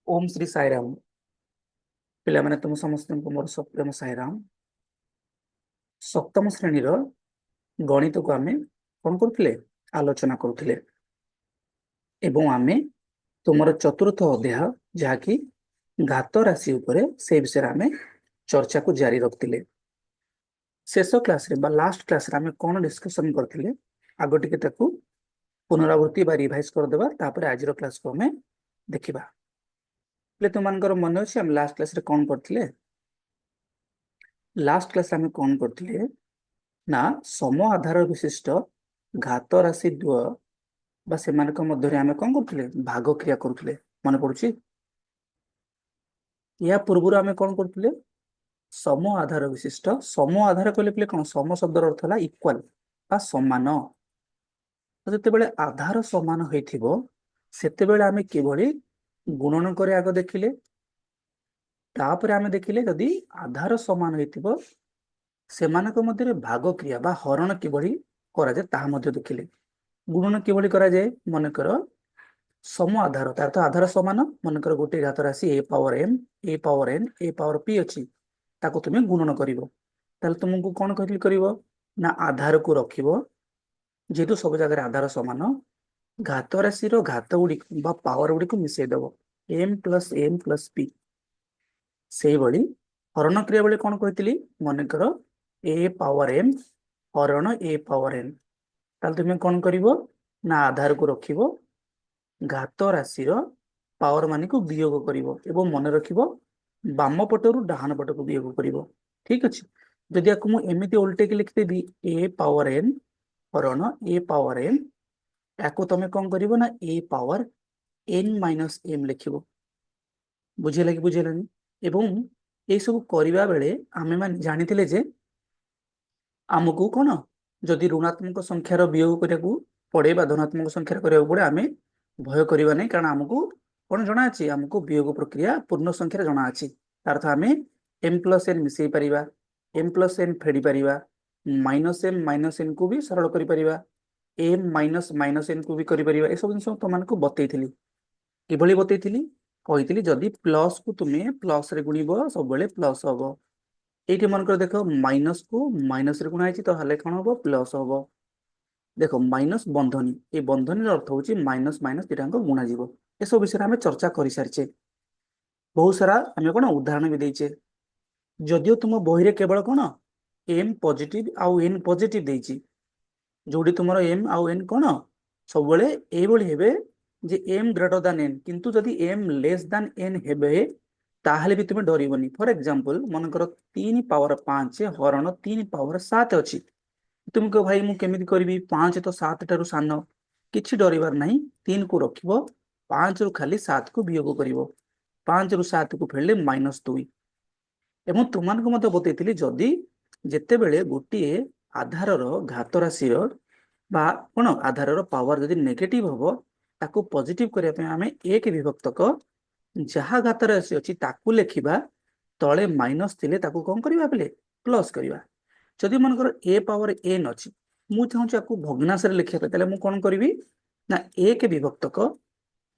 ଓମ୍ ଶ୍ରୀ ସାଇରାମ। ପିଲାମାନେ, ତୁମ ସମସ୍ତଙ୍କୁ ମୋର ସପ୍ରେମ ସାଇରାମ। ସପ୍ତମ ଶ୍ରେଣୀର ଗଣିତକୁ ଆମେ କଣ କରୁଥିଲେ? ଆଲୋଚନା କରୁଥିଲେ ଏବଂ ଆମେ ତୁମର ଚତୁର୍ଥ ଅଧ୍ୟାୟ, ଯାହାକି ଘାତ ରାଶି ଉପରେ, ସେ ବିଷୟରେ ଆମେ ଚର୍ଚ୍ଚାକୁ ଜାରି ରଖିଥିଲେ। ଶେଷ କ୍ଲାସରେ ବା ଲାଷ୍ଟ କ୍ଲାସରେ ଆମେ କଣ ଡିସ୍କସନ କରିଥିଲେ, ଆଗ ଟିକେ ତାକୁ ପୁନରାବୃତ୍ତି ବା ରିଭାଇଜ କରିଦେବା, ତାପରେ ଆଜିର କ୍ଲାସକୁ ଆମେ ଦେଖିବା। ହେଲେ ତୁମମାନଙ୍କର ମନେ ଅଛି ଆମେ ଲାଷ୍ଟ କ୍ଲାସରେ କଣ କରିଥିଲେ? ଲାଷ୍ଟ କ୍ଲାସରେ ଆମେ କଣ କରିଥିଲେ ନା, ସମ ଆଧାର ବିଶିଷ୍ଟ ଘାତ ରାଶି ଦ୍ୱୟ ବା ସେମାନଙ୍କ ମଧ୍ୟରେ ଆମେ କଣ କରୁଥିଲେ? ଭାଗ କ୍ରିୟା କରୁଥିଲେ। ମନେ ପଡୁଛି? ଏହା ପୂର୍ବରୁ ଆମେ କଣ କରୁଥିଲେ? ସମ ଆଧାର ବିଶିଷ୍ଟ। ସମ ଆଧାର କହିଲେ ପିଲେ କଣ? ସମ ଶବ୍ଦର ଅର୍ଥ ହେଲା ଇକ୍ୱାଲ ବା ସମାନ। ତ ଯେତେବେଳେ ଆଧାର ସମାନ ହେଇଥିବ, ସେତେବେଳେ ଆମେ କିଭଳି ଗୁଣନ କରି ଆଗ ଦେଖିଲେ। ତାପରେ ଆମେ ଦେଖିଲେ, ଯଦି ଆଧାର ସମାନ ହେଇଥିବ, ସେମାନଙ୍କ ମଧ୍ୟରେ ଭାଗ କ୍ରିୟା ବା ହରଣ କିଭଳି କରାଯାଏ, ତାହା ମଧ୍ୟ ଦେଖିଲେ। ଗୁଣନ କିଭଳି କରାଯାଏ? ମନେକର ସମ ଆଧାର, ତାର ତ ଆଧାର ସମାନ। ମନେକର ଗୋଟିଏ ଘାତ ରାଶି a power m, a power n, a power p ଅଛି, ତାକୁ ତୁମେ ଗୁଣନ କରିବ। ତାହେଲେ ତୁମକୁ କଣ କହିଲି କରିବ ନା, ଆଧାରକୁ ରଖିବ। ଯେହେତୁ ସବୁ ଜାଗାରେ ଆଧାର ସମାନ, ଘାତ ରାଶିର ଘାତ ଗୁଡିକୁ ବା ପାୱାର ଗୁଡିକୁ ମିଶେଇ ଦବ, m plus n plus p। ସେଇଭଳି ହରଣ କ୍ରିୟା ବେଳେ କଣ କହିଥିଲି? ମନେକର ଏ ପାୱାର ଏମ୍ ହରଣ ଏ ପାୱାର ଏନ୍, ତାହେଲେ ତୁମେ କଣ କରିବ ନା, ଆଧାରକୁ ରଖିବ, ଘାତ ରାଶିର ପାୱାର ମାନଙ୍କୁ ବିୟୋଗ କରିବ ଏବଂ ମନେ ରଖିବ, ବାମ ପଟରୁ ଡାହାଣ ପଟକୁ ବିୟୋଗ କରିବ। ଠିକ ଅଛି? ଯଦି ଆକୁ ମୁଁ ଏମିତି ଓଲଟେଇକି ଲେଖିଦେବି, ଏ ପାୱାର ଏନ୍ ହରଣ ଏ ପାୱାର ଏମ୍, ୟାକୁ ତମେ କଣ କରିବ ନା, a power n minus m ଲେଖିବ। ବୁଝିହେଲା କି ବୁଝିହେଲାନି? ଏବଂ ଏଇସବୁ କରିବା ବେଳେ ଆମେ ମାନେ ଜାଣିଥିଲେ ଯେ ଆମକୁ କଣ, ଯଦି ଋଣାତ୍ମକ ସଂଖ୍ୟାର ବିୟୋଗ କରିବାକୁ ପଡେ ବା ଧନାତ୍ମକ ସଂଖ୍ୟାର କରିବାକୁ ପଡେ, ଆମେ ଭୟ କରିବା ନାହିଁ। କାରଣ ଆମକୁ କଣ ଜଣା ଅଛି? ଆମକୁ ବିୟୋଗ ପ୍ରକ୍ରିୟା ପୂର୍ଣ୍ଣ ସଂଖ୍ୟାରେ ଜଣା ଅଛି। ତାର ଅର୍ଥ ଆମେ ଏମ୍ ପ୍ଲସ୍ ଏନ୍ ମିଶେଇ ପାରିବା, ଏମ୍ ପ୍ଲସ୍ ଏନ୍ ଫେଡି ପାରିବା, ମାଇନସ୍ ଏମ୍ ମାଇନସ୍ ଏନ୍ କୁ ବି ସରଳ କରିପାରିବା, ଏମ୍ ମାଇନସ୍ ମାଇନସ୍ ଏନ୍ କୁ ବି କରିପାରିବା। ଏସବୁ ଜିନିଷ ମୁଁ ତମମାନଙ୍କୁ ବତେଇଥିଲି। କିଭଳି ବତେଇଥିଲି? କହିଥିଲି, ଯଦି ପ୍ଲସ୍ କୁ ତୁମେ ପ୍ଲସ୍ ରେ ଗୁଣିବ, ସବୁବେଳେ ପ୍ଲସ୍ ହବ। ଏଇଠି ମନେକର ଦେଖ, ମାଇନସ୍ କୁ ମାଇନସ୍ ରେ ଗୁଣା ହେଇଛି, ତାହେଲେ କଣ ହବ? ପ୍ଲସ୍ ହବ। ଦେଖ, ମାଇନସ୍ ବନ୍ଧନୀ, ଏଇ ବନ୍ଧନୀର ଅର୍ଥ ହଉଛି ମାଇନସ୍ ମାଇନସ୍ ଦିଟାଙ୍କ ଗୁଣା ଯିବ। ଏସବୁ ବିଷୟରେ ଆମେ ଚର୍ଚ୍ଚା କରିସାରିଛେ। ବହୁତ ସାରା ଆମେ କଣ ଉଦାହରଣ ବି ଦେଇଛେ। ଯଦିଓ ତୁମ ବହିରେ କେବଳ କଣ ଏମ୍ ପଜିଟିଭ ଆଉ ଏନ୍ ପଜିଟିଭ ଦେଇଛି, ଯୋଉଠି ତୁମର ଏମ୍ ଆଉ ଏନ୍ କଣ ସବୁବେଳେ ଏଇଭଳି ହେବେ ଯେ ଏମ୍ ଗ୍ରେଟର ଦାନ୍ ଏନ୍। କିନ୍ତୁ ଯଦି ଏମ୍ ଲେସ୍ ଦାନ୍ ଏନ୍ ହେବେ, ତାହେଲେ ବି ତୁମେ ଡରିବନି। ଫର ଏକ୍ସାମ୍ପଲ, ମନେକର 3 ପାୱାର 5 ହରଣ 3 ପାୱାର 7 ଅଛି। ତୁମେ କହିବ, ଭାଇ, ମୁଁ କେମିତି କରିବି? 5 ତ 7 ଠାରୁ ସାନ। କିଛି ଡରିବାର ନାହିଁ। 3କୁ ରଖିବ, 5ରୁ ଖାଲି 7କୁ ବିୟୋଗ କରିବ। 5ରୁ 7କୁ ଫେରିଲେ -2। ଏବଂ ତୁମମାନଙ୍କୁ ମଧ୍ୟ ବତେଇଥିଲି, ଯଦି ଯେତେବେଳେ ଗୋଟିଏ ଆଧାରର ଘାତ ରାଶିର ବା କଣ ଆଧାରର ପାୱାର ଯଦି ନେଗେଟିଭ ହବ, ତାକୁ ପଜିଟିଭ କରିବା ପାଇଁ ଆମେ ଏକ ବିଭକ୍ତକ ଯାହା ଘାତ ରାଶି ଅଛି ତାକୁ ଲେଖିବା, ତଳେ ମାଇନସ୍ ଥିଲେ ତାକୁ କଣ କରିବା ପିଲେ? ପ୍ଲସ୍ କରିବା। ଯଦି ମନେକର ଏ ପାୱାର ଏନ୍ ଅଛି, ମୁଁ ଚାହୁଁଛି ଆକୁ ଭଗ୍ନାଂଶରେ ଲେଖିବା ପାଇଁ, ତାହେଲେ ମୁଁ କଣ କରିବି ନା, ଏକ ବିଭକ୍ତକ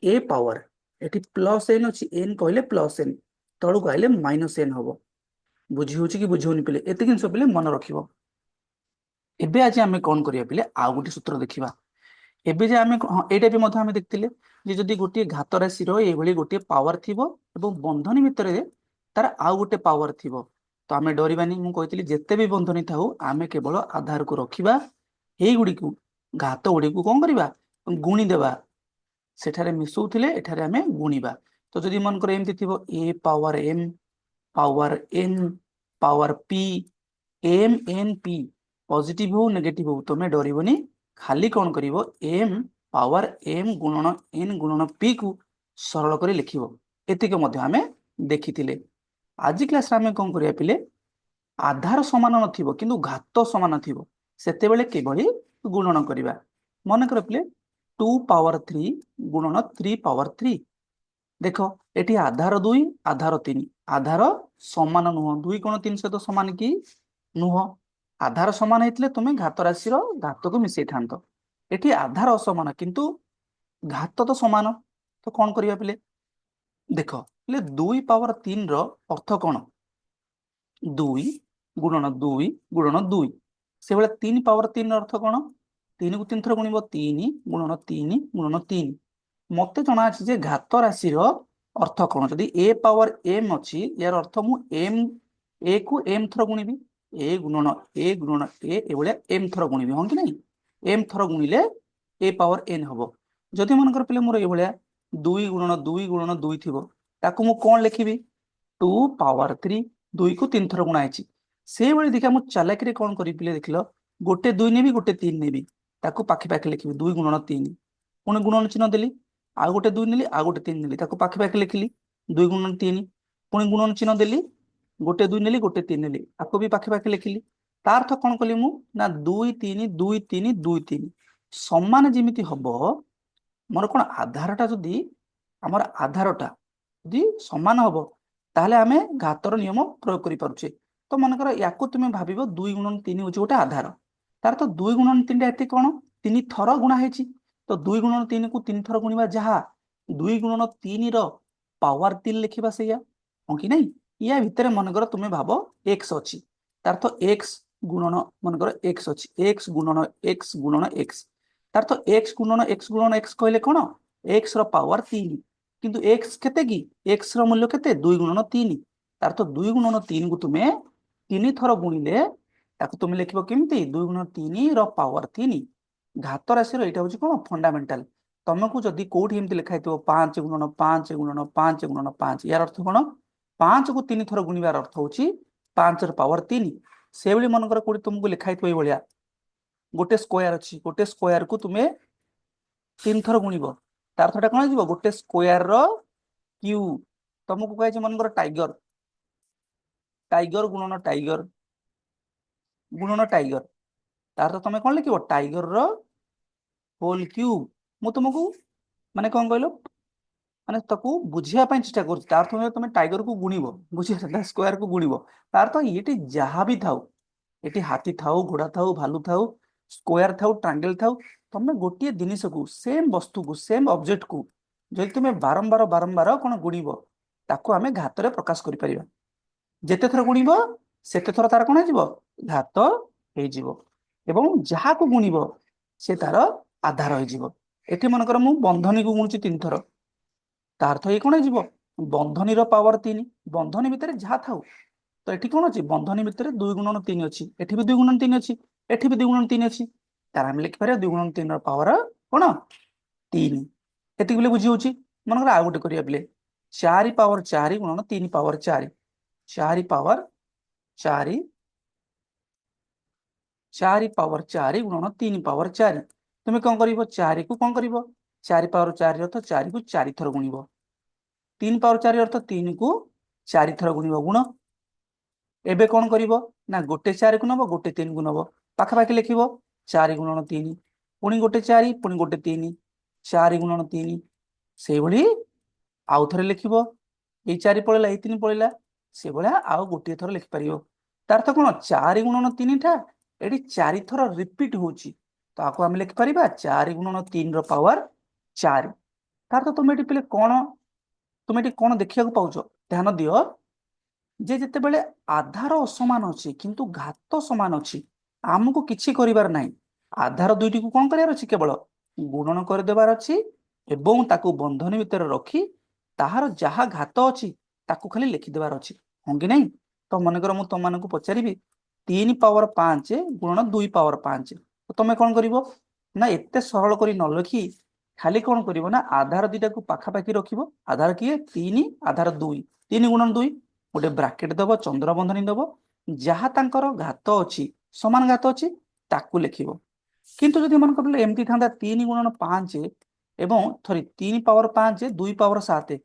ଏ ପାୱାର, ଏଠି ପ୍ଲସ୍ ଏନ୍ ଅଛି, ଏନ୍ କହିଲେ ପ୍ଲସ୍ ଏନ୍, ତଳକୁ ଆଇଲେ ମାଇନସ୍ ଏନ୍ ହବ। ବୁଝି ହଉଛି କି ବୁଝି ହଉନି ପିଲେ? ଏତିକି ଜିନିଷ ପିଲେ ମନେ ରଖିବ। ଏବେ ଆଜି ଆମେ କଣ କରିବା ପିଲେ? ଆଉ ଗୋଟେ ସୂତ୍ର ଦେଖିବା। ଏବେ ଯେ ଆମେ, ହଁ, ଏଇଟା ବି ମଧ୍ୟ ଆମେ ଦେଖିଥିଲେ ଯେ ଯଦି ଗୋଟିଏ ଘାତ ରାଶିର ଏଇଭଳି ଗୋଟିଏ ପାୱାର ଥିବ ଏବଂ ବନ୍ଧନୀ ଭିତରେ ତାର ଆଉ ଗୋଟେ ପାୱାର ଥିବ, ତ ଆମେ ଡରିବାନି। ମୁଁ କହିଥିଲି, ଯେତେ ବି ବନ୍ଧନୀ ଥାଉ, ଆମେ କେବଳ ଆଧାରକୁ ରଖିବା, ଏଇଗୁଡ଼ିକୁ ଘାତ ଗୁଡ଼ିକୁ କଣ କରିବା? ଗୁଣିଦେବା। ସେଠାରେ ମିଶଉଥିଲେ, ଏଠାରେ ଆମେ ଗୁଣିବା। ତ ଯଦି ମନେକର ଏମିତି ଥିବ, a power m power n power p, m n p, positive ହଉ ନେଗେଟିଭ ହଉ, ତମେ ଡରିବନି। ଖାଲି କଣ କରିବ? ଏମ୍ ପାୱାର ଏମ୍ ଗୁଣନ ଏନ୍ ଗୁଣନ ପି କୁ ସରଳ କରି ଲେଖିବ। ଏତିକି ମଧ୍ୟ ଆମେ ଦେଖିଥିଲେ। ଆଜି କ୍ଲାସରେ ଆମେ କଣ କରିବା ପିଲେ? ଆଧାର ସମାନ ନଥିବ କିନ୍ତୁ ଘାତ ସମାନ ଥିବ, ସେତେବେଳେ କିଭଳି ଗୁଣନ କରିବା? ମନେକର ପିଲେ, 2 ପାୱାର 3 ଗୁଣନ 3 ପାୱାର 3। ଦେଖ, ଏଠି ଆଧାର 2, ଆଧାର 3, ଆଧାର ସମାନ ନୁହଁ। 2 କଣ 3 ସହିତ ସମାନ କି? ନୁହଁ। ଆଧାର ସମାନ ହେଇଥିଲେ ତୁମେ ଘାତ ରାଶିର ଘାତକୁ ମିଶେଇଥାନ୍ତ। ଏଠି ଆଧାର ଅସମାନ କିନ୍ତୁ ଘାତ ତ ସମାନ। ତ କଣ କରିବା ପିଲେ? ଦେଖ ହେଲେ, 2 ପାୱାର 3 ର ଅର୍ଥ କଣ? 2 ଗୁଣନ 2 ଗୁଣନ 2। ସେଭଳିଆ 3 ପାୱାର 3 ର ଅର୍ଥ କଣ? 3କୁ 3 ଥର ଗୁଣିବ, 3 ଗୁଣନ 3 ଗୁଣନ 3। ମତେ ଜଣା ଅଛି ଯେ ଘାତ ରାଶିର ଅର୍ଥ କଣ। ଯଦି ଏ ପାୱାର ଏମ ଅଛି, ୟାର ଅର୍ଥ ମୁଁ ଏମ, ଏ କୁ ଏମ ଥର ଗୁଣିବି। ଏ ଗୁଣନ ଏ ଗୁଣନ ଏ, ଏଭଳିଆ ଏମ ଥର ଗୁଣିବି, ହଁ କି ନାଇଁ? ଏମ ଥର ଗୁଣିଲେ ଏ ପାୱାର ଏନ ହବ। ଯଦି ମନେକର ପିଲା ମୋର ଏଇଭଳିଆ 2 ଗୁଣନ 2 ଗୁଣନ 2 ଥିବ, ତାକୁ ମୁଁ କଣ ଲେଖିବି? 2 ପାୱାର 3। 2କୁ 3 ଥର ଗୁଣା ହେଇଛି। ସେଇଭଳି ଦେଖିବା, ମୁଁ ଚାଲାକିରେ କଣ କରିବି ପିଲେ? ଦେଖିଲ, ଗୋଟେ 2 ନେବି, ଗୋଟେ 3 ନେବି, ତାକୁ ପାଖେ ପାଖେ ଲେଖିବି, 2 ଗୁଣନ 3। ପୁଣି ଗୁଣନ ଚିହ୍ନ ଦେଲି। ଆଉ ଗୋଟେ 2 ନେଲି, ଆଉ ଗୋଟେ 3 ନେଲି, ତାକୁ ପାଖେ ପାଖେ ଲେଖିଲି, 2 ଗୁଣନ 3। ପୁଣି ଗୁଣନ ଚିହ୍ନ ଦେଲି। ଗୋଟେ 2 ନେଲି, ଗୋଟେ 3 ନେଲି, ଆକୁ ବି ପାଖେ ପାଖେ ଲେଖିଲି। ତା ଅର୍ଥ କଣ କଲି ମୁଁ ନା 2 3 2 3 2 3 ସମାନ ଯେମିତି ହବ। ମୋର କଣ ଆଧାରଟା ଯଦି, ଆମର ଆଧାରଟା ଯଦି ସମାନ ହବ, ତାହେଲେ ଆମେ ଘାତର ନିୟମ ପ୍ରୟୋଗ କରିପାରୁଛେ। ତ ମନେକର ୟାକୁ ତୁମେ ଭାବିବ 2 ଗୁଣନ 3 ହଉଛି ଗୋଟେ ଆଧାର। ତାର ତ 2 ଗୁଣନ 3ଟା ଏଠି କଣ 3 ଥର ଗୁଣା ହେଇଛି। ତ 2 ଗୁଣନ 3କୁ 3 ଥର ଗୁଣିବା ଯାହା, 2 ଗୁଣନ 3 ର ପାୱାର 3 ଲେଖିବା ସେଇଆ, ହଁ କି ନାଇଁ? ୟା ଭିତରେ ମନେକର ତୁମେ ଭାବ ଏକ୍ସ ଅଛି। ତାର ତ ଏକ୍ସ ଗୁଣନ, ମନେକର ଏକ୍ସ ଅଛି, ଏକ୍ସ ଗୁଣନ ଏକ୍ସ ଗୁଣନ ଏକ୍ସ। ତାର ତ ଏକ୍ସ ଗୁଣନ ଏକ୍ସ ଗୁଣନ ଏକ୍ସ କହିଲେ କଣ? ଏକ୍ସ ର ପାୱାର 3। କିନ୍ତୁ ଏକ୍ସ କେତେ କି? ଏକ୍ସ ର ମୂଲ୍ୟ କେତେ? 2 ଗୁଣନ 3। ତାର ତ 2 ଗୁଣନ 3କୁ ତୁମେ 3 ଥର ଗୁଣିଲେ ତାକୁ ତୁମେ ଲେଖିବ କେମିତି? 2 ଗୁଣନ 3 ର ପାୱାର 3। ଘାତ ରାଶିର ଏଇଟା ହଉଛି କଣ ଫଣ୍ଡାମେଣ୍ଟାଲ। ତମକୁ ଯଦି କୋଉଠି ଏମିତି ଲେଖା ହେଇଥିବ 5 ଗୁଣନ 5 ଗୁଣନ 5 ଗୁଣନ 5, ୟାର ଅର୍ଥ କଣ? 5କୁ 3 ଥର ଗୁଣିବାର ଅର୍ଥ ହଉଛି 5ର ପାୱାର 3। ସେଇଭଳି ମନେକର କୋଉଠି ତୁମକୁ ଲେଖା ହେଇଥିବ ଏଇଭଳିଆ, ଗୋଟେ ସ୍କୋୟାର ଅଛି, ଗୋଟେ ସ୍କୋୟାରକୁ ତୁମେ 3 ଥର ଗୁଣିବ, ତାର ଅର୍ଥଟା କଣ ହେଇଯିବ? ଗୋଟେ ସ୍କୋୟାର ର କ୍ୟୁବ। ତମକୁ କୁହାଯାଇଛି ମନେକର ଟାଇଗର, ଟାଇଗର ଗୁଣନ ଟାଇଗର ଗୁଣନ ଟାଇଗର, ତାର ତ ତମେ କଣ ଲେଖିବ? ଟାଇଗର ର ହୋଲ କ୍ୟୁବ। ମୁଁ ତୁମକୁ ମାନେ କଣ କହିଲ, ମାନେ ତାକୁ ବୁଝିବା ପାଇଁ ଚେଷ୍ଟା କରୁଛି। ତାର ଅର୍ଥ ତମେ ଟାଇଗରକୁ ଗୁଣିବ, ବୁଝିଲା? ସ୍କୋୟାରକୁ ଗୁଣିବ। ତାର ତ ଏଠି ଯାହା ବି ଥାଉ, ଏଠି ହାତୀ ଥାଉ, ଘୋଡା ଥାଉ, ଭାଲୁ ଥାଉ, ସ୍କୋୟାର ଥାଉ, ଟ୍ରାଙ୍ଗେଲ ଥାଉ, ତମେ ଗୋଟିଏ ଜିନିଷକୁ, ସେମ୍ ବସ୍ତୁକୁ, ସେମ୍ ଅବଜେକ୍ଟକୁ ଯଦି ତୁମେ ବାରମ୍ବାର ବାରମ୍ବାର କଣ ଗୁଣିବ, ତାକୁ ଆମେ ଘାତରେ ପ୍ରକାଶ କରିପାରିବା। ଯେତେ ଥର ଗୁଣିବ, ସେତେ ଥର ତାର କଣ ହେଇଯିବ? ଘାତ ହେଇଯିବ ଏବଂ ଯାହାକୁ ଗୁଣିବ ସେ ତାର ଆଧାର ହେଇଯିବ। ଏଠି ମନେକର ମୁଁ ବନ୍ଧନୀକୁ ଗୁଣୁଛି 3 ଥର, ତା ଅର୍ଥ ଇଏ କଣ ହେଇଯିବ? ବନ୍ଧନୀର ପାୱାର 3। ବନ୍ଧନୀ ଭିତରେ ଯାହା ଥାଉ। ତ ଏଠି କଣ ଅଛି? ବନ୍ଧନୀ ଭିତରେ 2 ଗୁଣନ 3 ଅଛି, ଏଠି ବି 2 ଗୁଣନ 3 ଅଛି, ଏଠି ବି 2 ଗୁଣନ 3 ଅଛି। ତାର ଆମେ ଲେଖିପାରିବା 2 ଗୁଣନ 3 ର ପାୱାର କଣ? 3। ଏତିକି ବୋଲି ବୁଝି ହଉଛି? ମନେକର ଆଉ ଗୋଟେ କରିବା ପିଲେ, 4 ପାୱାର 4 ଗୁଣନ 3 ପାୱାର 4। 4 ପାୱାର 4, 4 ପାୱାର 4 ଗୁଣନ 3 ପାୱାର 4। ତୁମେ କଣ କରିବ? 4କୁ କଣ କରିବ? 4 ପାୱାର 4 ଅର୍ଥ 4କୁ 4 ଥର ଗୁଣିବ। 3 ପାୱାର 4 ଅର୍ଥ 3କୁ 4 ଥର ଗୁଣିବ, ଗୁଣ। ଏବେ କଣ କରିବ ନା ଗୋଟେ 4କୁ ନବ, ଗୋଟେ 3କୁ ନବ, ପାଖାପାଖି ଲେଖିବ, 4 ଗୁଣନ 3। ପୁଣି ଗୋଟେ 4, ପୁଣି ଗୋଟେ 3, 4 ଗୁଣନ 3। ସେଇଭଳି ଆଉ ଥରେ ଲେଖିବ। ଏଇ 4 ପଳେଇଲା, ଏଇ 3 ପଳେଇଲା। ସେଭଳିଆ ଆଉ ଗୋଟିଏ ଥର ଲେଖିପାରିବ। ତାର ଅର୍ଥ କଣ? 4 ଗୁଣନ 3ଟା ଏଠି 4 ଥର ରିପିଟ ହଉଛି। ତ ଆକୁ ଆମେ ଲେଖିପାରିବା 4 ଗୁଣନ 3 ର ପାୱାର 4। ତାର ତ ତୁମେ ଏଠି ପିଲେ କଣ, ତୁମେ ଏଠି କଣ ଦେଖିବାକୁ ପାଉଛ? ଧ୍ୟାନ ଦିଅ ଯେ ଯେତେବେଳେ ଆଧାର ଅସମାନ ଅଛି କିନ୍ତୁ ଘାତ ସମାନ ଅଛି, ଆମକୁ କିଛି କରିବାର ନାହିଁ। ଆଧାର ଦୁଇଟିକୁ କଣ କରିବାର ଅଛି? କେବଳ ଗୁଣନ କରିଦେବାର ଅଛି ଏବଂ ତାକୁ ବନ୍ଧନୀ ଭିତରେ ରଖି ତାହାର ଯାହା ଘାତ ଅଛି ତାକୁ ଖାଲି ଲେଖିଦେବାର ଅଛି, ହଁ କି ନାହିଁ? ତ ମନେକର ମୁଁ ତମମାନଙ୍କୁ ପଚାରିବି 3 ପାୱାର 5 ଗୁଣନ 2 ପାୱାର 5, ତ ତମେ କଣ କରିବ ନା ଏତେ ସରଳ କରି ନ ଲେଖି ଖାଲି କଣ କରିବ ନା ଆଧାର ଦିଟାକୁ ପାଖାପାଖି ରଖିବ। ଆଧାର କିଏ? 3, ଆଧାର 2। 3 ଗୁଣନ 2, ଗୋଟେ ବ୍ରାକେଟ ଦବ, ଚନ୍ଦ୍ର ବନ୍ଧନୀ ଦବ, ଯାହା ତାଙ୍କର ଘାତ ଅଛି, ସମାନ ଘାତ ଅଛି, ତାକୁ ଲେଖିବ। କିନ୍ତୁ ଯଦି ମନେକର ଏମିତି ଥାନ୍ତା 3 ଗୁଣନ 5 ଏବଂ ସରି 3 ପାୱାର 5 2 ପାୱାର 7,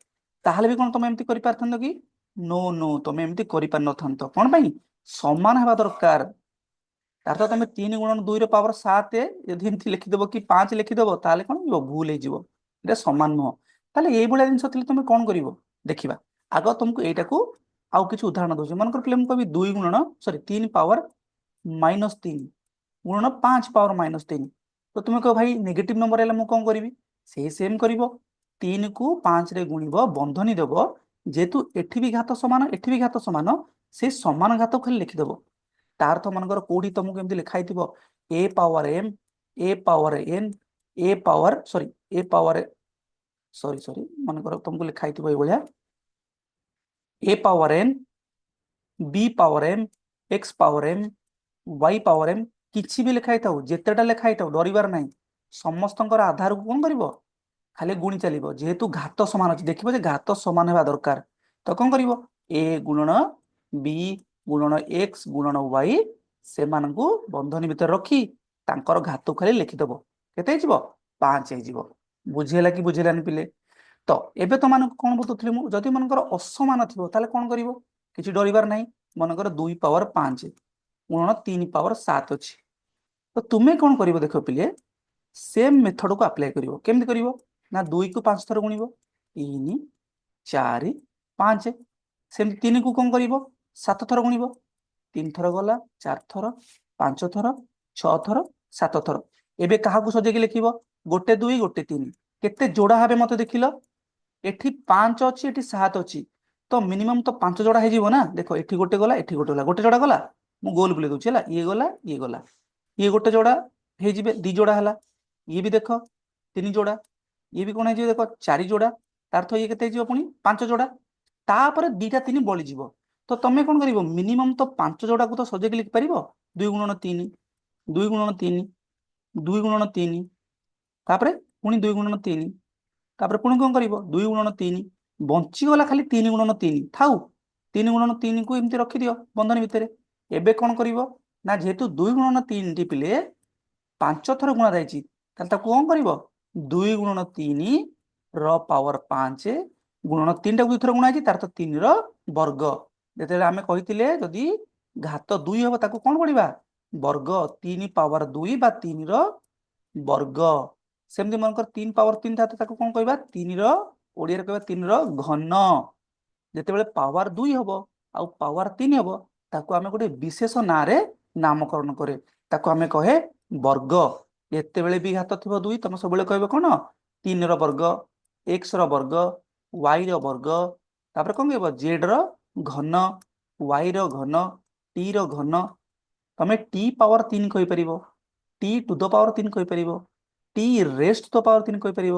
ତାହେଲେ ବି କଣ ତମେ ଏମିତି କରିପାରିଥାନ୍ତ କି? ନୋ ନୋ, ତମେ ଏମିତି କରିପାରିନଥାନ୍ତ। କଣ ପାଇଁ? ସମାନ ହେବା ଦରକାର। ତାର ତ ତମେ 3 ଗୁଣନ 2 ର ପାୱାର 7 ଯଦି ଏମିତି ଲେଖିଦବ କି 5 ଲେଖିଦବ, ତାହେଲେ କଣ ହେଇଯିବ? ଭୁଲ ହେଇଯିବ, ଏଇଟା ସମାନ ନୁହଁ। ତାହେଲେ ଏଇଭଳିଆ ଜିନିଷ ଥିଲେ ତମେ କଣ କରିବ ଦେଖିବା। ଆଗ ତମକୁ ଏଇଟାକୁ ଆଉ କିଛି ଉଦାହରଣ ଦଉଛି। ମନେକର ପିଲେ ମୁଁ କହିବି 2 ଗୁଣନ ସରି 3 ପାୱାର ମାଇନସ 3 ଗୁଣନ 5 ପାୱାର ମାଇନସ 3। ତ ତୁମେ କହିବ, ଭାଇ, ନେଗେଟିଭ ନମ୍ବର ହେଲେ ମୁଁ କଣ କରିବି? ସେଇ ସେମ୍ କରିବ। 3କୁ 5ରେ ଗୁଣିବ, ବନ୍ଧନୀ ଦେବ। ଯେହେତୁ ଏଠି ବି ଘାତ ସମାନ, ଏଠି ବି ଘାତ ସମାନ, ସେ ସମାନ ଘାତକୁ ଖାଲି ଲେଖିଦେବ। ତାର ତ ମନେକର କୋଉଠି ତମକୁ ଏମିତି ଲେଖା ହେଇଥିବ a power m, a power n, a power, sorry, a power, sorry sorry, ମନେକର ତମକୁ ଲେଖା ହେଇଥିବ ଏଇଭଳିଆ a power n, b power m, x power m, y power m, କିଛି ବି ଲେଖା ହେଇଥାଉ, ଯେତେଟା ଲେଖା ହେଇଥାଉ, ଡରିବାର ନାହିଁ। ସମସ୍ତଙ୍କର ଆଧାରକୁ କଣ କରିବ? ଖାଲି ଗୁଣି ଚାଲିବ। ଯେହେତୁ ଘାତ ସମାନ ଅଛି, ଦେଖିବ ଯେ ଘାତ ସମାନ ହେବା ଦରକାର। ତ କଣ କରିବ? ଏ ଗୁଣନ ବି ଗୁଣନ ଏକ୍ସ ଗୁଣନ ୱାଇ, ସେମାନଙ୍କୁ ବନ୍ଧନୀ ଭିତରେ ରଖି ତାଙ୍କର ଘାତକୁ ଖାଲି ଲେଖିଦବ। କେତେ ହେଇଯିବ? 5 ହେଇଯିବ। ବୁଝିହେଲା କି ବୁଝିହେଲାନି ପିଲେ? ତ ଏବେ ତମାନଙ୍କୁ କଣ ବତଉଥିଲି ମୁଁ? ଯଦି ମନେକର ଅସମାନ ଥିବ, ତାହେଲେ କଣ କରିବ? କିଛି ଡରିବାର ନାହିଁ। ମନେକର 2 ପାୱାର 5 ଗୁଣନ 3 ପାୱାର 7 ଅଛି, ତ ତୁମେ କଣ କରିବ ଦେଖ ପିଲେ, ସେମ୍ ମେଥଡକୁ ଆପ୍ଲାଏ କରିବ। କେମିତି କରିବ ନା 2କୁ 5 ଥର ଗୁଣିବ, 3, 4, 5। ସେମିତି 3କୁ କଣ କରିବ? 7 ଥର ଗୁଣିବ। 3 ଥର ଗଲା, 4 ଥର, 5 ଥର, 6 ଥର, 7 ଥର। ଏବେ କାହାକୁ ସଜେଇକି ଲେଖିବ? ଗୋଟେ 2, ଗୋଟେ 3। କେତେ ଯୋଡା ହେବେ ମତେ ଦେଖିଲ? ଏଠି 5 ଅଛି, ଏଠି 7 ଅଛି, ତ ମିନିମମ୍ ତ 5 ଯୋଡା ହେଇଯିବ ନା? ଦେଖ, ଏଠି ଗୋଟେ ଗଲା, ଏଠି ଗୋଟେ ଗଲା, ଗୋଟେ ଯୋଡା ଗଲା। ମୁଁ ଗୋଲ ବୁଲେଇ ଦଉଛି, ହେଲା? ଇଏ ଗଲା, ଇଏ ଗଲା, ଇଏ ଗୋଟେ ଯୋଡା ହେଇଯିବେ, ଦି ଯୋଡା ହେଲା। ଇଏ ବି ଦେଖ ତିନି ଯୋଡା। ଇଏ ବି କଣ ହେଇଯିବ ଦେଖ, ଚାରି ଯୋଡା। ତାର ଅର୍ଥ ଇଏ କେତେ ହେଇଯିବ ପୁଣି? 5 ଯୋଡା। ତାପରେ ଦିଟା 3 ବଳିଯିବ। ତ ତମେ କଣ କରିବ? ମିନିମମ୍ ତ 5 ଯୋଡାକୁ ତ ସଜେଇକି ଲେଖିପାରିବ। 2 ଗୁଣନ 3, 2 ଗୁଣନ 3, 2 ଗୁଣନ 3, ତାପରେ ପୁଣି 2 ଗୁଣନ 3, ତାପରେ ପୁଣି କଣ କରିବ? 2 ଗୁଣନ 3। ବଞ୍ଚିଗଲା ଖାଲି 3 ଗୁଣନ 3। ଥାଉ, 3 ଗୁଣନ 3କୁ ଏମିତି ରଖିଦିଅ ବନ୍ଧନୀ ଭିତରେ। ଏବେ କଣ କରିବ ନା ଯେହେତୁ 2 ଗୁଣନ 3 ପିଲେ 5 ଥର ଗୁଣା ଯାଇଛି, ତାହେଲେ ତାକୁ କଣ କରିବ? 2 ଗୁଣନ 3 ର ପାୱାର 5 ଗୁଣନ 3ଟାକୁ 2 ଥର ଗୁଣା ହେଇଛି, ତାର ତ 3ର ବର୍ଗ। ଯେତେବେଳେ ଆମେ କହିଥିଲେ, ଯଦି ଘାତ 2 ହବ ତାକୁ କଣ ପଢିବା? ବର୍ଗ। 3 ପାୱାର 2 ବା 3ର ବର୍ଗ। ସେମିତି ମନେକର 3 ପାୱାର 3 ଥାଏ, ତାକୁ କଣ କହିବା? 3ର, ଓଡିଆରେ କହିବା 3ର ଘନ। ଯେତେବେଳେ ପାୱାର 2 ହବ ଆଉ ପାୱାର 3 ହବ, ତାକୁ ଆମେ ଗୋଟେ ବିଶେଷ ନାଁରେ ନାମକରଣ କରେ, ତାକୁ ଆମେ କହେ ବର୍ଗ। ଯେତେବେଳେ ବି ଘାତ ଥିବ 2, ତମେ ସବୁବେଳେ କହିବ କଣ? 3ର ବର୍ଗ, ଏକ୍ସ ର ବର୍ଗ, ୱାଇ ର ବର୍ଗ। ତାପରେ କଣ କହିବ? ଜେଡ ର ଘନ, ୱାଇ ର ଘନ, ଟି ର ଘନ। ତମେ ଟି ପାୱାର 3 କହିପାରିବ, ଟି ଟୁ the power 3 କହିପାରିବ, ଟି ରେସ୍ ଟୁ the power 3 କହିପାରିବ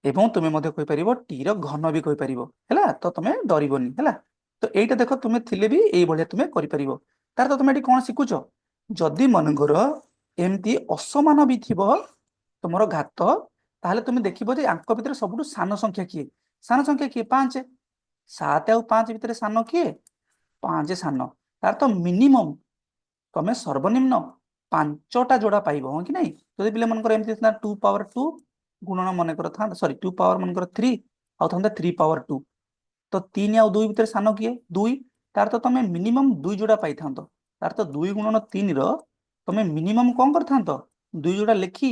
ଏବଂ ତୁମେ ମଧ୍ୟ କହିପାରିବ ଟି ର ଘନ ବି କହିପାରିବ। ହେଲା ତ? ତମେ ଡରିବନି, ହେଲା ତ? ଏଇଟା ଦେଖ, ତୁମେ ଥିଲେ ବି ଏଇଭଳିଆ ତୁମେ କରିପାରିବ। ତାର ତ ତୁମେ ଏଠି କଣ ଶିଖୁଛ? ଯଦି ମନେକର ଏମିତି ଅସମାନ ବି ଥିବ ତୁମର ଘାତ, ତାହେଲେ ତୁମେ ଦେଖିବ ଯେ ୟାଙ୍କ ଭିତରେ ସବୁଠୁ ସାନ ସଂଖ୍ୟା କିଏ? ସାନ ସଂଖ୍ୟା କିଏ? 5। 7 ଆଉ 5 ଭିତରେ ସାନ କିଏ? 5 ସାନ। ତାର ତ ମିନିମମ୍ ତମେ ସର୍ବନିମ୍ନ 5ଟା ଯୋଡା ପାଇବ, ହଁ କି ନାଇଁ? ଯଦି ପିଲାମାନଙ୍କର ଏମିତି ଥାନ୍ତା, 2 ପାୱାର 2 ଗୁଣନ ମନେକର ଥାନ୍ତା, ସରି, 2 ପାୱାର ମନେକର 3 ଆଉ ଥାନ୍ତା 3 ପାୱାର 2, ତ 3 ଆଉ 2 ଭିତରେ ସାନ କିଏ? 2। ତାର ତ ତମେ ମିନିମମ୍ 2 ଯୋଡା ପାଇଥାନ୍ତ। ତାର ତ 2 ଗୁଣନ 3ର ତମେ ମିନିମମ୍ କଣ କରିଥାନ୍ତ? 2 ଯୋଡା ଲେଖି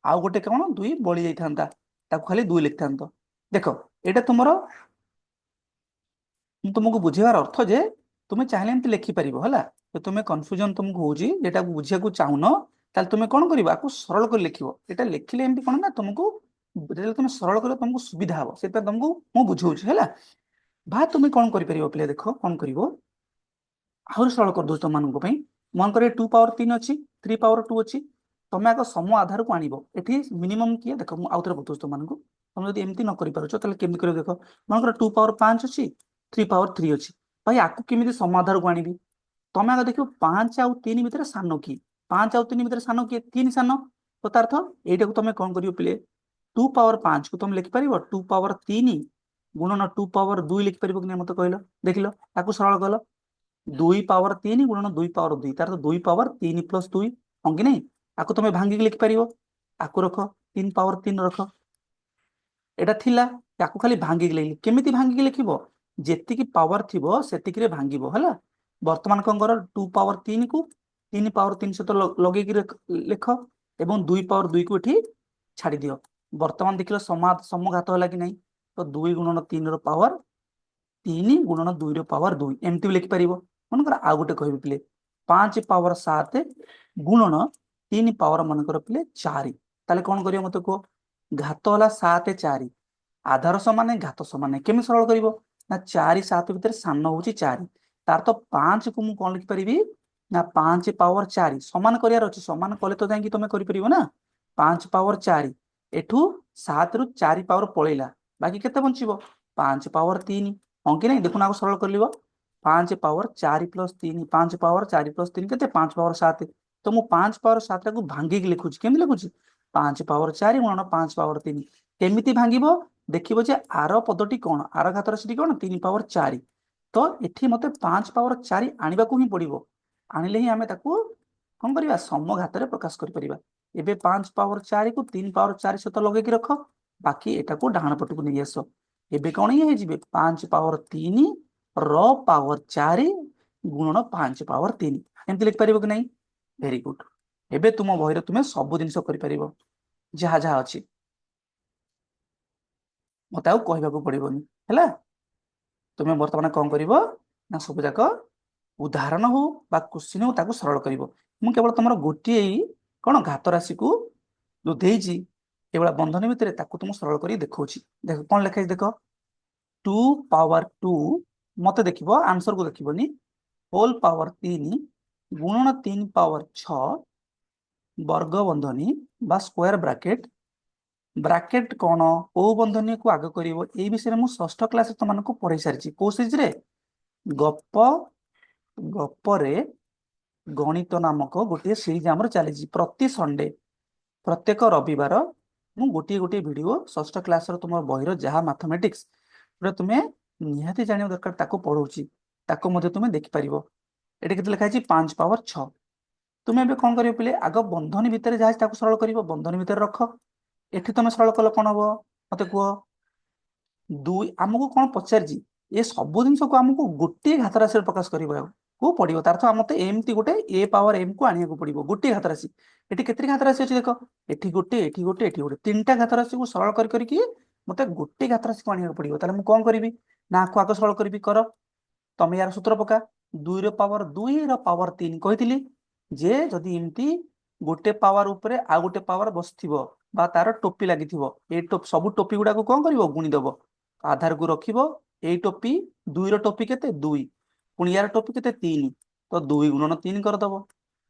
ଆଉ ଗୋଟେ କଣ 2 ବଳି ଯାଇଥାନ୍ତା, ତାକୁ ଖାଲି 2 ଲେଖିଥାନ୍ତ। ଦେଖ, ଏଇଟା ତୁମର ମୁଁ ତୁମକୁ ବୁଝେଇବାର ଅର୍ଥ ଯେ ତୁମେ ଚାହିଁଲେ ଏମିତି ଲେଖିପାରିବ, ହେଲା ତ? ତୁମେ କନଫ୍ୟୁଜନ ତୁମକୁ ହଉଛି, ଯେଟାକୁ ବୁଝିବାକୁ ଚାହୁଁନ, ତାହେଲେ ତୁମେ କଣ କରିବ? ଆକୁ ସରଳ କରି ଲେଖିବ। ଏଇଟା ଲେଖିଲେ ଏମିତି କଣ ନା ତୁମକୁ ଯେତେବେଳେ ତୁମେ ସରଳ କରିବ, ତମକୁ ସୁବିଧା ହବ। ସେଥିପାଇଁ ତମକୁ ମୁଁ ବୁଝଉଛି, ହେଲା? ବା ତୁମେ କଣ କରିପାରିବ ପିଲା, ଦେଖ କଣ କରିବ। ଆହୁରି ସରଳ କରିଦଉଛି ତମମାନଙ୍କ ପାଇଁ। ମନେକର 2 ପାୱାର 3 ଅଛି, 3 ପାୱାର 2 ଅଛି, ତମେ ଆଗ ସମ ଆଧାରକୁ ଆଣିବ। ଏଠି ମିନିମମ୍ କିଏ? ଦେଖ, ମୁଁ ଆଉଥରେ ବତଉଛି ତମମାନଙ୍କୁ। ତମେ ଯଦି ଏମିତି ନ କରିପାରୁଛ, ତାହେଲେ କେମିତି କରିବ ଦେଖ। ମନେକର 2 ପାୱାର 5 ଅଛି, 3 ପାୱାର 3 ଅଛି। ଭାଇ, ଆକୁ କେମିତି ସମ ଆଧାରକୁ ଆଣିବି? ତମେ ଆଗ ଦେଖିବ 5 ଆଉ 3 ଭିତରେ ସାନ କିଏ। 5 ଆଉ 3 ଭିତରେ ସାନ କିଏ? 3 ସାନ। ତ ତାର ଅର୍ଥ ଏଇଟାକୁ ତମେ କଣ କରିବ ପିଲେ? 2 ପାୱାର 5କୁ ତମେ ଲେଖିପାରିବ 2 ପାୱାର 3 ଗୁଣନ 2 ପାୱାର 2। ଲେଖିପାରିବ କି ନାହିଁ ମତେ କହିଲ? ଦେଖିଲ, ତାକୁ ସରଳ କଲ, 2 ପାୱାର 3 ଗୁଣନ 2 ପାୱାର 2। ତାର ତ 2 ପାୱାର 3 ପ୍ଲସ 2, ହଁ କି ନାଇଁ? ଆକୁ ତମେ ଭାଙ୍ଗିକି ଲେଖିପାରିବ। ଆକୁ ରଖ, 3 ପାୱାର 3 ରଖ। ଏଇଟା ଥିଲା, ତାକୁ ଖାଲି ଭାଙ୍ଗିକି ଲେଖିଲି। କେମିତି ଭାଙ୍ଗିକି ଲେଖିବ? ଯେତିକି ପାୱାର ଥିବ ସେତିକିରେ ଭାଙ୍ଗିବ, ହେଲା? ବର୍ତ୍ତମାନ କଣ କର? 2 ପାୱାର 3କୁ 3 ପାୱାର 3 ସହିତ ଲଗେଇକି ଲେଖ ଏବଂ 2 ପାୱାର 2କୁ ଏଠି ଛାଡି ଦିଅ। ବର୍ତ୍ତମାନ ଦେଖିଲ ସମଘାତ ହେଲା କି ନାହିଁ? ତ 2 ଗୁଣନ 3ର ପାୱାର 3 ଗୁଣନ 2ର ପାୱାର 2, ଏମିତି ବି ଲେଖିପାରିବ। ମନେକର ଆଉ ଗୋଟେ କହିବି ପିଲେ, 5 ପାୱାର 7 ଗୁଣନ 3 ପାୱାର ମନେକର ପିଲେ 4, ତାହେଲେ କଣ କରିବ ମତେ କୁହ? ଘାତ ହେଲା 7 4। ଆଧାର ସମାନ, ଘାତ ସମାନ, କେମିତି ସରଳ କରିବ ନା ଚାରି ସାତ ଭିତରେ ସାନ ହଉଛି ଚାରି। ତାର ତ ପାଞ୍ଚକୁ ମୁଁ କଣ ଲେଖିପାରିବି ନା ପାଞ୍ଚ ପାୱାର ଚାରି। ସମାନ କରିବାର ଅଛି, ସମାନ କଲେ ତ ଯାଇକି ତମେ କରିପାରିବ ନା। ପାଞ୍ଚ ପାୱାର ଚାରି, ଏଠୁ ସାତରୁ ଚାରି ପାୱାର ପଳେଇଲା, ବାକି କେତେ ବଞ୍ଚିବ? ପାଞ୍ଚ ପାୱାର ତିନି। ହଁ କି ନାଇଁ ଦେଖୁନ। ଆଗ ସରଳ କରିଲିବ। ପାଞ୍ଚ ପାୱାର ଚାରି ପ୍ଲସ ତିନି, ପାଞ୍ଚ ପାୱାର ଚାରି ପ୍ଲସ ତିନି କେତେ? ପାଞ୍ଚ ପାୱାର ସାତ। ତ ମୁଁ ପାଞ୍ଚ ପାୱାର ସାତଟାକୁ ଭାଙ୍ଗିକି ଲେଖୁଛି। କେମିତି ଲେଖୁଛି? ପାଞ୍ଚ ପାୱାର ଚାରି ଗୁଣନ ପାଞ୍ଚ ପାୱାର ତିନି। କେମିତି ଭାଙ୍ଗିବ? ଦେଖିବ ଯେ ଆର ପଦଟି କଣ, ଆର ଘାତ ରାଶିଟି କଣ? ତିନି ପାୱାର ଚାରି। ତ ଏଠି ମତେ ପାଞ୍ଚ ପାୱାର ଚାରି ଆଣିବାକୁ ହିଁ ପଡିବ। ଆଣିଲେ ହିଁ ଆମେ ତାକୁ କଣ କରିବା? ସମଘାତରେ ପ୍ରକାଶ କରିପାରିବା। ଏବେ ପାଞ୍ଚ ପାୱାର ଚାରିକୁ ତିନି ପାୱାର ଚାରି ସହିତ ଲଗେଇକି ରଖ, ବାକି ଏଟାକୁ ଡାହାଣ ପଟକୁ ନେଇ ଆସ। ଏବେ କଣ ଇଏ ହେଇଯିବେ? ପାଞ୍ଚ ପାୱାର ତିନି ର ପାୱାର ଚାରି ଗୁଣନ ପାଞ୍ଚ ପାୱାର ତିନି। ଏମିତି ଲେଖିପାରିବ କି ନାହିଁ? Very good. ଏବେ ତୁମ ବହିରେ ତୁମେ ସବୁ ଜିନିଷ କରିପାରିବ, ଯାହା ଯାହା ଅଛି। ମତେ ଆଉ କହିବାକୁ ପଡିବନି, ହେଲା? ତୁମେ ବର୍ତ୍ତମାନ କଣ କରିବ ନା ସବୁ ଯାକ ଉଦାହରଣ ହଉ ବା କୋଶ୍ଚିନ୍ ହଉ, ତାକୁ ସରଳ କରିବ। ମୁଁ କେବଳ ତମର ଗୋଟିଏ କଣ ଘାତ ରାଶିକୁ ଯୋଉ ଦେଇଛି ଏଭଳିଆ ବନ୍ଧନୀ ଭିତରେ, ତାକୁ ତୁମ ସରଳ କରି ଦେଖଉଛି। ଦେଖ କଣ ଲେଖା ହେଇଛି, ଦେଖ। ଟୁ ପାୱାର ଟୁ, ମତେ ଦେଖିବ, ଆନ୍ସରକୁ ଦେଖିବନି, ହୋଲ ପାୱାର ତିନି ଗୁଣନ ତିନି ପାୱାର ଛଅ ବର୍ଗ ବନ୍ଧନୀ ବା ସ୍କୋୟାର ବ୍ରାକେଟ। ବ୍ରାକେଟ କଣ, କୋଉ ବନ୍ଧନୀକୁ ଆଗ କରିବ, ଏଇ ବିଷୟରେ ମୁଁ ଷଷ୍ଠ କ୍ଲାସରେ ତମମାନଙ୍କୁ ପଢେଇ ସାରିଛି। କୋଉ ସିରିଜରେ? ଗପ ଗପରେ ଗଣିତ ନାମକ ଗୋଟିଏ ସିରିଜ ଆମର ଚାଲିଛି। ପ୍ରତି ସଣ୍ଡେ, ପ୍ରତ୍ୟେକ ରବିବାର ମୁଁ ଗୋଟିଏ ଗୋଟିଏ ଭିଡିଓ ଷଷ୍ଠ କ୍ଲାସର ତୁମ ବହିର ଯାହା ମାଥମେଟିକ୍ସ ଯୋଉଟା ତୁମେ ନିହାତି ଜାଣିବା ଦରକାର, ତାକୁ ପଢଉଛି। ତାକୁ ମଧ୍ୟ ତୁମେ ଦେଖିପାରିବ। ଏଠି କେତେ ଲେଖା ହେଇଛି? ପାଞ୍ଚ ପାୱାର ଛଅ। ତୁମେ ଏବେ କଣ କରିବ ପିଲେ? ଆଗ ବନ୍ଧନୀ ଭିତରେ ଯାହା ଅଛି ତାକୁ ସରଳ କରିବ। ବନ୍ଧନୀ ଭିତରେ ରଖ। ଏଠି ତମେ ସରଳ କଲ, କଣ ହବ ମତେ କୁହ। ଦୁଇ ଆମକୁ କଣ ପଚାରିଛି? ଏ ସବୁ ଜିନିଷକୁ ଆମକୁ ଗୋଟିଏ ଘାତ ରାଶିରେ ପ୍ରକାଶ କରିବାକୁ ପଡିବ। ତାର ଅର୍ଥ ମତେ ଏମିତି ଗୋଟେ ଏ ପାୱାର ଏମ କୁ ଆଣିବାକୁ ପଡିବ, ଗୋଟିଏ ଘାତ ରାଶି। ଏଠି କେତେ ଘାତ ରାଶି ଅଛି ଦେଖ। ଏଠି ଗୋଟେ, ଏଠି ଗୋଟେ, ଏଠି ଗୋଟେ। ତିନିଟା ଘାତ ରାଶିକୁ ସରଳ କରି କରିକି ମତେ ଗୋଟେ ଘାତ ରାଶିକୁ ଆଣିବାକୁ ପଡିବ। ତାହେଲେ ମୁଁ କଣ କରିବି ନା ଆକୁ ଆଗ ସରଳ କରିବି। କର, ତମେ ୟାର ସୂତ୍ର ପକା। ଦୁଇର ପାୱାର ଦୁଇ ର ପାୱାର ତିନି। କହିଥିଲି ଯେ ଯଦି ଏମିତି ଗୋଟେ ପାୱାର ଉପରେ ଆଉ ଗୋଟେ ପାୱାର ବସିଥିବ ବା ତାର ଟୋପି ଲାଗିଥିବ, ଏଇ ସବୁ ଟୋପି ଗୁଡାକୁ କଣ କରିବ? ଗୁଣିଦବ। ଆଧାରକୁ ରଖିବ। ଏଇ ଟୋପି, ଦୁଇର ଟୋପି କେତେ? ଦୁଇ। ପୁଣି ୟାର ଟୋପି କେତେ? ତିନି। ତ ଦୁଇ ଗୁଣନ ତିନି କରିଦବ।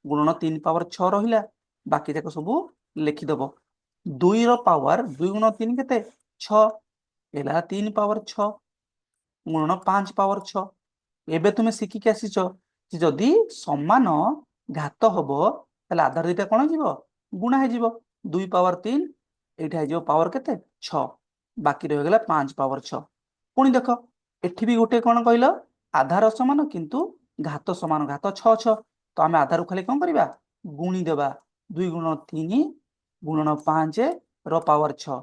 ଗୁଣନ ତିନି ପାୱାର ଛଅ ରହିଲା, ବାକି ଯାକ ସବୁ ଲେଖିଦବ। ଦୁଇର ପାୱାର ଦୁଇ ଗୁଣ ତିନି କେତେ? ଛଅ ହେଲା। ତିନି ପାୱାର ଛଅ ଗୁଣନ ପାଞ୍ଚ ପାୱାର ଛଅ। ଏବେ ତୁମେ ଶିଖିକି ଆସିଛ ଯେ ଯଦି ସମାନ ଘାତ ହବ, ତାହେଲେ ଆଧାର ଦୁଇଟା କଣ ହେଇଯିବ? ଗୁଣା ହେଇଯିବ। ଦୁଇ ପାୱାର ତିନି, ଏଇଟା ହେଇଯିବ ପାୱାର କେତେ? ଛଅ। ବାକି ରହିଗଲା ପାଞ୍ଚ ପାୱାର ଛଅ। ପୁଣି ଦେଖ, ଏଠି ବି ଗୋଟେ କଣ କହିଲ? ଆଧାର ସମାନ କିନ୍ତୁ ଘାତ ସମାନ, ଘାତ ଛଅ ଛଅ। ତ ଆମେ ଆଧାରକୁ ଖାଲି କଣ କରିବା? ଗୁଣି ଦେବା। ଦୁଇ ଗୁଣ ତିନି ଗୁଣନ ପାଞ୍ଚ ର ପାୱାର ଛଅ।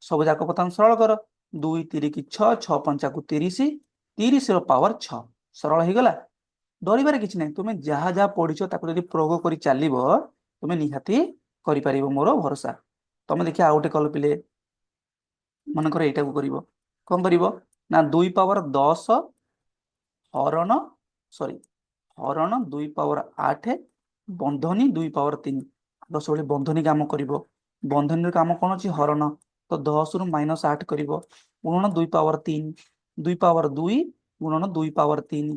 ସବୁ ଯାକ ବର୍ତ୍ତମାନ ସରଳ କର। ଦୁଇ ତିରିକି ଛଅ, ଛଅ ପଞ୍ଚାକୁ 30, 30 ର ପାୱାର ଛଅ। ସରଳ ହେଇଗଲା। ଡରିବାରେ କିଛି ନାହିଁ। ତୁମେ ଯାହା ଯାହା ପଢିଛ, ତାକୁ ଯଦି ପ୍ରୟୋଗ କରି ଚାଲିବ, ତୁମେ ନିହାତି କରିପାରିବ, ମୋର ଭରସା। ତମେ ଦେଖିବା ଆଉ ଗୋଟେ କଲ ପିଲେ। ମନେକର ଏଇଟାକୁ କରିବ। କଣ କରିବ ନା ଦୁଇ ପାୱାର 10 ହରଣ, ସରି, ହରଣ ଦୁଇ ପାୱାର ଆଠ ବନ୍ଧନୀ ଦୁଇ ପାୱାର ତିନି। ଆଗ ସବୁବେଳେ ବନ୍ଧନୀ କାମ କରିବ। ବନ୍ଧନୀର କାମ କଣ ଅଛି? ହରଣ। ତ 10ରୁ ମାଇନସ ଆଠ କରିବ, ଗୁଣନ ଦୁଇ ପାୱାର ତିନି। ଦୁଇ ପାୱାର ଦୁଇ ଗୁଣନ ଦୁଇ ପାୱାର ତିନି,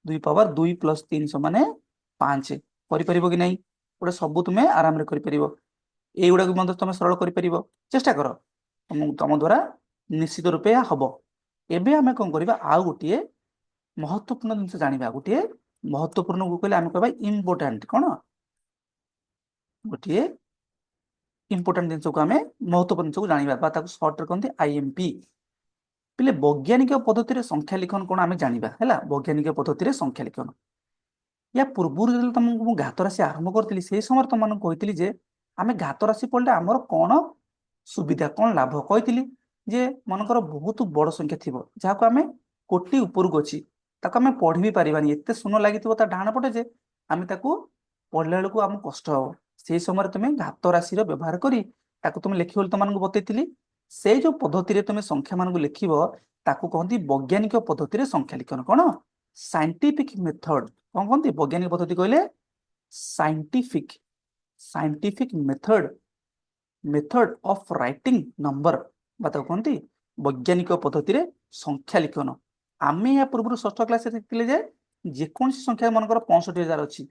ଦୁଇ ପାୱାର ଦୁଇ ପ୍ଲସ ତିନି ସମାନେ ପାଞ୍ଚ। କରିପାରିବ କି ନାହିଁ? ଗୋଟେ ସବୁ ତୁମେ ଆରାମରେ କରିପାରିବ। ଏଇଗୁଡାକୁ ମଧ୍ୟ ତମେ ସରଳ କରିପାରିବ। ଚେଷ୍ଟା କର, ତମ ଦ୍ୱାରା ନିଶ୍ଚିତ ରୂପେ ଏହା ହବ। ଏବେ ଆମେ କଣ କରିବା? ଆଉ ଗୋଟିଏ ମହତ୍ୱପୂର୍ଣ୍ଣ ଜିନିଷ ଜାଣିବା। ଗୋଟିଏ ମହତ୍ୱପୂର୍ଣ୍ଣକୁ କହିଲେ ଆମେ କହିବା ଇମ୍ପୋର୍ଟାଣ୍ଟ। କଣ ଗୋଟିଏ ଇମ୍ପୋର୍ଟାଣ୍ଟ ଜିନିଷକୁ ଆମେ ମହତ୍ୱପୂର୍ଣ୍ଣ ଜିନିଷକୁ ଜାଣିବା ବା ତାକୁ ସର୍ଟରେ କହନ୍ତି ଆଇଏମପି। ପିଲେ, ବୈଜ୍ଞାନିକ ପଦ୍ଧତିରେ ସଂଖ୍ୟା ଲିଖନ କଣ ଆମେ ଜାଣିବା, ହେଲା? ବୈଜ୍ଞାନିକ ପଦ୍ଧତିରେ ସଂଖ୍ୟା ଲିଖନ। ୟା ପୂର୍ବରୁ ଯେତେବେଳେ ତମକୁ ମୁଁ ଘାତ ରାଶି ଆରମ୍ଭ କରିଥିଲି, ସେଇ ସମୟରେ ତମମାନଙ୍କୁ କହିଥିଲି ଯେ ଆମେ ଘାତ ରାଶି ପଢିଲେ ଆମର କଣ ସୁବିଧା, କଣ ଲାଭ। କହିଥିଲି ଯେ ମନେକର ବହୁତ ବଡ ସଂଖ୍ୟା ଥିବ, ଯାହାକୁ ଆମେ କୋଟି ଉପରକୁ ଅଛି, ତାକୁ ଆମେ ପଢି ବି ପାରିବାନି। ଏତେ ଶୂନ ଲାଗିଥିବ ତା ଡାହାଣ ପଟେ ଯେ ଆମେ ତାକୁ ପଢିଲା ବେଳକୁ ଆମକୁ କଷ୍ଟ ହବ। ସେଇ ସମୟରେ ତୁମେ ଘାତ ରାଶିର ବ୍ୟବହାର କରି ତାକୁ ତୁମେ ଲେଖିବ ବୋଲି ତମମାନଙ୍କୁ ବତେଇଥିଲି। ସେଇ ଯୋଉ ପଦ୍ଧତିରେ ତୁମେ ସଂଖ୍ୟା ମାନଙ୍କୁ ଲେଖିବ, ତାକୁ କହନ୍ତି ବୈଜ୍ଞାନିକ ପଦ୍ଧତିରେ ସଂଖ୍ୟା ଲିଖନ। କଣ? Scientific method. କଣ କହନ୍ତି ବୈଜ୍ଞାନିକ ପଦ୍ଧତି କହିଲେ? Scientific method of writing number ବା ତାକୁ କହନ୍ତି ବୈଜ୍ଞାନିକ ପଦ୍ଧତିରେ ସଂଖ୍ୟା ଲିଖନ। ଆମେ ଏହା ପୂର୍ବରୁ ଷଷ୍ଠ କ୍ଲାସରେ ଶିଖିଥିଲେ ଯେ ଯେକୌଣସି ସଂଖ୍ୟା, ମନେକର 65,000 ଅଛି,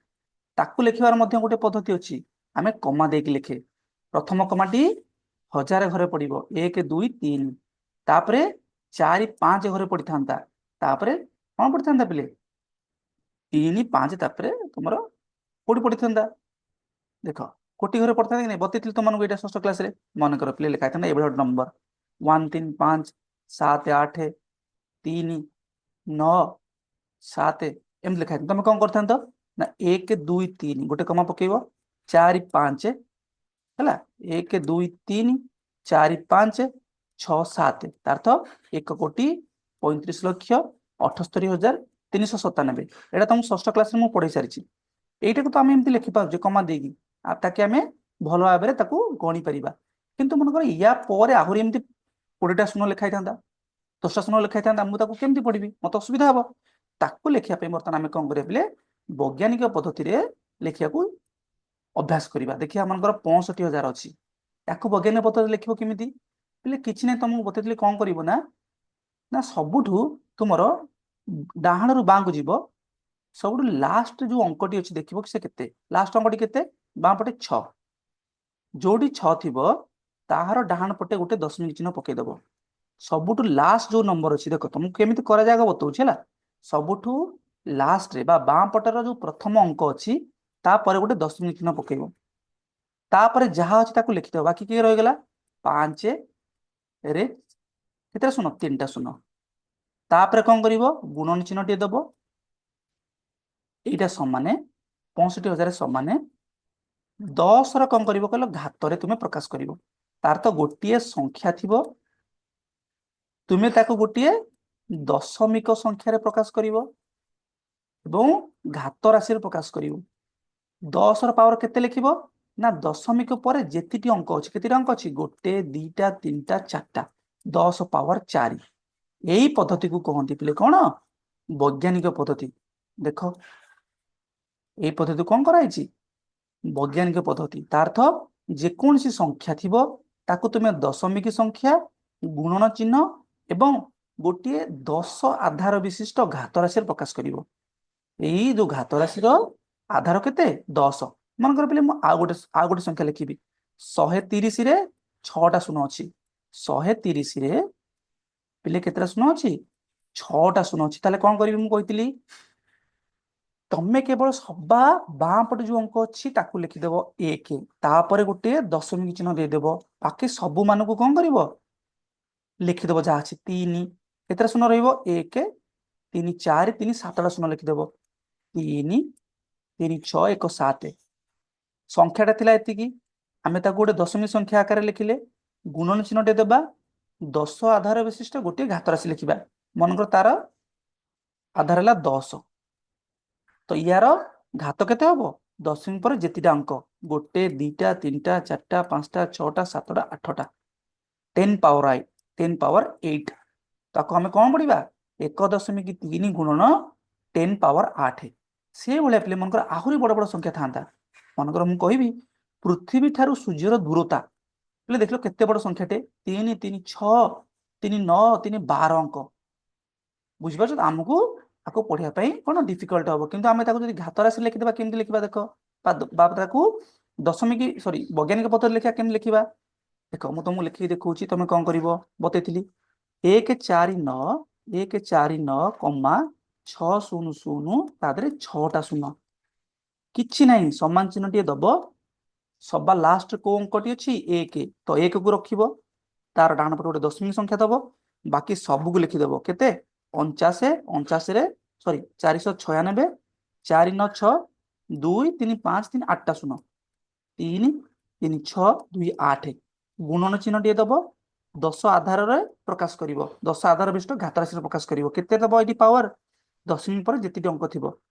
ତାକୁ ଲେଖିବାର ମଧ୍ୟ ଗୋଟେ ପଦ୍ଧତି ଅଛି। ଆମେ କମା ଦେଇକି ଲେଖେ। ପ୍ରଥମ କମାଟି ହଜାର ଘରେ ପଡିବ, 1 2 3। ତାପରେ 4 5 ଘରେ ପଡିଥାନ୍ତା। ତାପରେ କଣ ପଡିଥାନ୍ତା ପିଲେ? 3 5। ତାପରେ ତୁମର କୋଉଠି ପଡିଥାନ୍ତା ଦେଖ, କୋଟି ଘରେ ପଡିଥାନ୍ତା କି ନାଇଁ? ବତେଇଥିଲି ତମମାନଙ୍କୁ ଏଇଟା ଷଷ୍ଠ କ୍ଲାସରେ। ମନେକର ପିଲେ ଲେଖା ହେଇଥାନ୍ତା ଏଇଭଳିଆ ଗୋଟେ ନମ୍ବର, 1 3 5 7 8 3 9 7, ଏମିତି ଲେଖା ହେଇଥାନ୍ତା। ତମେ କଣ କରିଥାନ୍ତ ନା 1 2 3 ଗୋଟେ କମା ପକେଇବ, 4 5 ହେଲା, 1 2 3 4 5 6 7। ତାର ଅର୍ଥ 1,35,78,397। ଏଇଟା ତମକୁ ଷଷ୍ଠ କ୍ଲାସରେ ମୁଁ ପଢେଇ ସାରିଛି। ଏଇଟାକୁ ତ ଆମେ ଏମିତି ଲେଖିପାରୁଛେ କମା ଦେଇକି, ଆଉ ତାକି ଆମେ ଭଲ ଭାବରେ ତାକୁ ଗଣି ପାରିବା। କିନ୍ତୁ ମନେକର ୟା ପରେ ଆହୁରି ଏମିତି 20ଟା ଶୂନ ଲେଖା ହେଇଥାନ୍ତା, 10ଟା ଶୂନ ଲେଖା ହେଇଥାନ୍ତା, ମୁଁ ତାକୁ କେମିତି ପଢିବି? ମତେ ଅସୁବିଧା ହବ। ତାକୁ ଲେଖିବା ପାଇଁ ବର୍ତ୍ତମାନ ଆମେ କଣ କରିବା ପିଲେ? ବୈଜ୍ଞାନିକ ପଦ୍ଧତିରେ ଲେଖିବାକୁ ଅଭ୍ୟାସ କରିବା। ଦେଖିବା, ମନେକର 65,000 ଅଛି, ତାକୁ ବୈଜ୍ଞାନିକ ପଦ୍ଧତିରେ ଲେଖିବ କେମିତି ପିଲେ? କିଛି ନାହିଁ, ତମକୁ ବତେଇଥିଲି କଣ କରିବ ନା ନା ସବୁଠୁ ତୁମର ଡାହାଣରୁ ବାଁକୁ ଯିବ। ସବୁଠୁ ଲାଷ୍ଟ ଯୋଉ ଅଙ୍କଟି ଅଛି ଦେଖିବ ସେ କେତେ, ଲାଷ୍ଟ ଅଙ୍କଟି କେତେ? ବାଁ ପଟେ 6। ଯୋଉଠି 6 ଥିବ ତାହାର ଡାହାଣ ପଟେ ଗୋଟେ ଦଶମିକ ଚିହ୍ନ ପକେଇଦବ। ସବୁଠୁ ଲାଷ୍ଟ ଯୋଉ ନମ୍ବର ଅଛି, ଦେଖ ତମକୁ କେମିତି କରାଯାଏ ବତଉଛି ହେଲା। ସବୁଠୁ ଲାଷ୍ଟରେ ବା ବାଁ ପଟର ଯୋଉ ପ୍ରଥମ ଅଙ୍କ ଅଛି ତାପରେ ଗୋଟେ ଦଶମିକ ଚିହ୍ନ ପକେଇବ। ତାପରେ ଯାହା ଅଛି ତାକୁ ଲେଖିଦବ। ବାକି କିଏ ରହିଗଲା? 5 ରେ କେତେଟା ଶୂନ? ତିନିଟା ଶୂନ। ତାପରେ କଣ କରିବ? ଗୁଣନ ଚିହ୍ନ ଟିକେ ଦବ। ଏଇଟା ସମାନେ 65,000 ସମାନେ 10ର କଣ କରିବ କହିଲ? ଘାତରେ ତୁମେ ପ୍ରକାଶ କରିବ। ତାର ତ ଗୋଟିଏ ସଂଖ୍ୟା ଥିବ, ତୁମେ ତାକୁ ଗୋଟିଏ ଦଶମିକ ସଂଖ୍ୟାରେ ପ୍ରକାଶ କରିବ ଏବଂ ଘାତ ରାଶିରେ ପ୍ରକାଶ କରିବ। 10ର ପାୱାର କେତେ ଲେଖିବ ନା ଦଶମିକ ପରେ ଯେତିକି ଅଙ୍କ ଅଛି। କେତେଟା ଅଙ୍କ ଅଛି? ଗୋଟେ, ଦିଟା, ତିନିଟା, ଚାରିଟା। 10 ପାୱାର 4। ଏଇ ପଦ୍ଧତିକୁ କହନ୍ତି ପିଲେ କଣ? ବୈଜ୍ଞାନିକ ପଦ୍ଧତି। ଦେଖ, ଏଇ ପଦ୍ଧତି କଣ କରାଯାଇଛି? ବୈଜ୍ଞାନିକ ପଦ୍ଧତି। ତାର ଅର୍ଥ ଯେକୌଣସି ସଂଖ୍ୟା ଥିବ ତାକୁ ତୁମେ ଦଶମିକ ସଂଖ୍ୟା, ଗୁଣନ ଚିହ୍ନ ଏବଂ ଗୋଟିଏ 10 ଆଧାର ବିଶିଷ୍ଟ ଘାତ ରାଶିରେ ପ୍ରକାଶ କରିବ। ଏଇ ଯୋଉ ଘାତ ରାଶିର ଆଧାର କେତେ? 10। ମନେକର ପିଲେ ମୁଁ ଆଉ ଗୋଟେ ସଂଖ୍ୟା ଲେଖିବି। 130ରେ ଛଅଟା ଶୂନ ଅଛି। 130ରେ ପିଲେ କେତେଟା ଶୂନ ଅଛି? ଛଅଟା ଶୂନ ଅଛି। ତାହେଲେ କଣ କରିବି? ମୁଁ କହିଥିଲି, ତମେ କେବଳ ସବା ବାଁ ପଟେ ଯୋଉ ଅଙ୍କ ଅଛି ତାକୁ ଲେଖିଦେବ 1, ତାପରେ ଗୋଟିଏ ଦଶମିକ ଚିହ୍ନ ଦେଇଦେବ। ବାକି ସବୁ ମାନଙ୍କୁ କଣ କରିବ? ଲେଖିଦେବ ଯାହା ଅଛି। ତିନି, କେତେଟା ଶୂନ ରହିବ? 1 3 4 3, ସାତଟା ଶୂନ ଲେଖିଦେବ। 3 3 6 1 7। ସଂଖ୍ୟାଟା ଥିଲା ଏତିକି, ଆମେ ତାକୁ ଗୋଟେ ଦଶମିକ ସଂଖ୍ୟା ଆକାରରେ ଲେଖିଲେ, ଗୁଣନ ଚିହ୍ନଟେ ଦେବା, 10 ଆଧାର ବିଶିଷ୍ଟ ଗୋଟିଏ ଘାତ ରାଶି ଲେଖିବା। ମନେକର ତାର ଆଧାର ହେଲା 10, ତ ୟାର ଘାତ କେତେ ହବ? ଦଶମିକ ପରେ ଯେତିଟା ଅଙ୍କ, ଗୋଟେ, ଦିଟା, ତିନିଟା, ଚାରିଟା, ପାଞ୍ଚଟା, ଛଅଟା, ସାତଟା, ଆଠଟା। 10 ପାୱାର I 10 power 8। ତାକୁ ଆମେ କଣ ପଢିବା? 1.3 ଗୁଣନ 10 ପାୱାର 8। ସେଇଭଳିଆ ପିଲେ ମନେକର ଆହୁରି ବଡ ବଡ ସଂଖ୍ୟା ଥାନ୍ତା। ମନେକର ମୁଁ କହିବି ପୃଥିବୀ ଠାରୁ ସୂର୍ଯ୍ୟର ଦୂରତା। ପିଲେ ଦେଖିଲ କେତେ ବଡ ସଂଖ୍ୟାଟେ, 3 3 6 3 9 3 12 ଅଙ୍କ। ବୁଝିପାରୁଛ ତ? ଆମକୁ ଆକୁ ପଢିବା ପାଇଁ କଣ ଡିଫିକଲ୍ଟ ହବ। କିନ୍ତୁ ଆମେ ତାକୁ ଯଦି ଘାତ ରାଶି ଲେଖିଦେବା, କେମିତି ଲେଖିବା ଦେଖ, ବା ତାକୁ ଦଶମିକ ସରି ବୈଜ୍ଞାନିକ ପଦ୍ଧତି ଲେଖିବା, କେମିତି ଲେଖିବା ଦେଖ। ମୁଁ ତମକୁ ଲେଖିକି ଦେଖଉଛି। ତମେ କଣ କରିବ ବତେଇଥିଲି। 1 4 9, 1 4 9 କମା 6 0 0, ତା ଦେହରେ ଛଅଟା ଶୂନ। କିଛି ନାହିଁ, ସମାନ ଚିହ୍ନ ଟିକେ ଦବ। ସବା ଲାଷ୍ଟ କୋଉ ଅଙ୍କଟି ଅଛି? 1। ତ 1କୁ ରଖିବ, ତାର ଡାହାଣ ପଟେ ଗୋଟେ ଦଶମିକ ସଂଖ୍ୟା ଦବ, ବାକି ସବୁକୁ ଲେଖିଦବ। କେତେ? 49, 49ରେ ସରି 496, 4 9 6 2 3 5 3, ଆଠଟା ଶୂନ, 3 3 6 2 8। ଗୁଣନ ଚିହ୍ନ ଟିକେ ଦବ, 10 ଆଧାରରେ ପ୍ରକାଶ କରିବ, 10 ଆଧାର ବିଶିଷ୍ଟ ଘାତ ରାଶିରେ ପ୍ରକାଶ କରିବ। କେତେ ଦବ ଏଇଠି ପାୱାର? ଦଶମିକ ପରେ ଯେତିକି ଅଙ୍କ ଥିବ,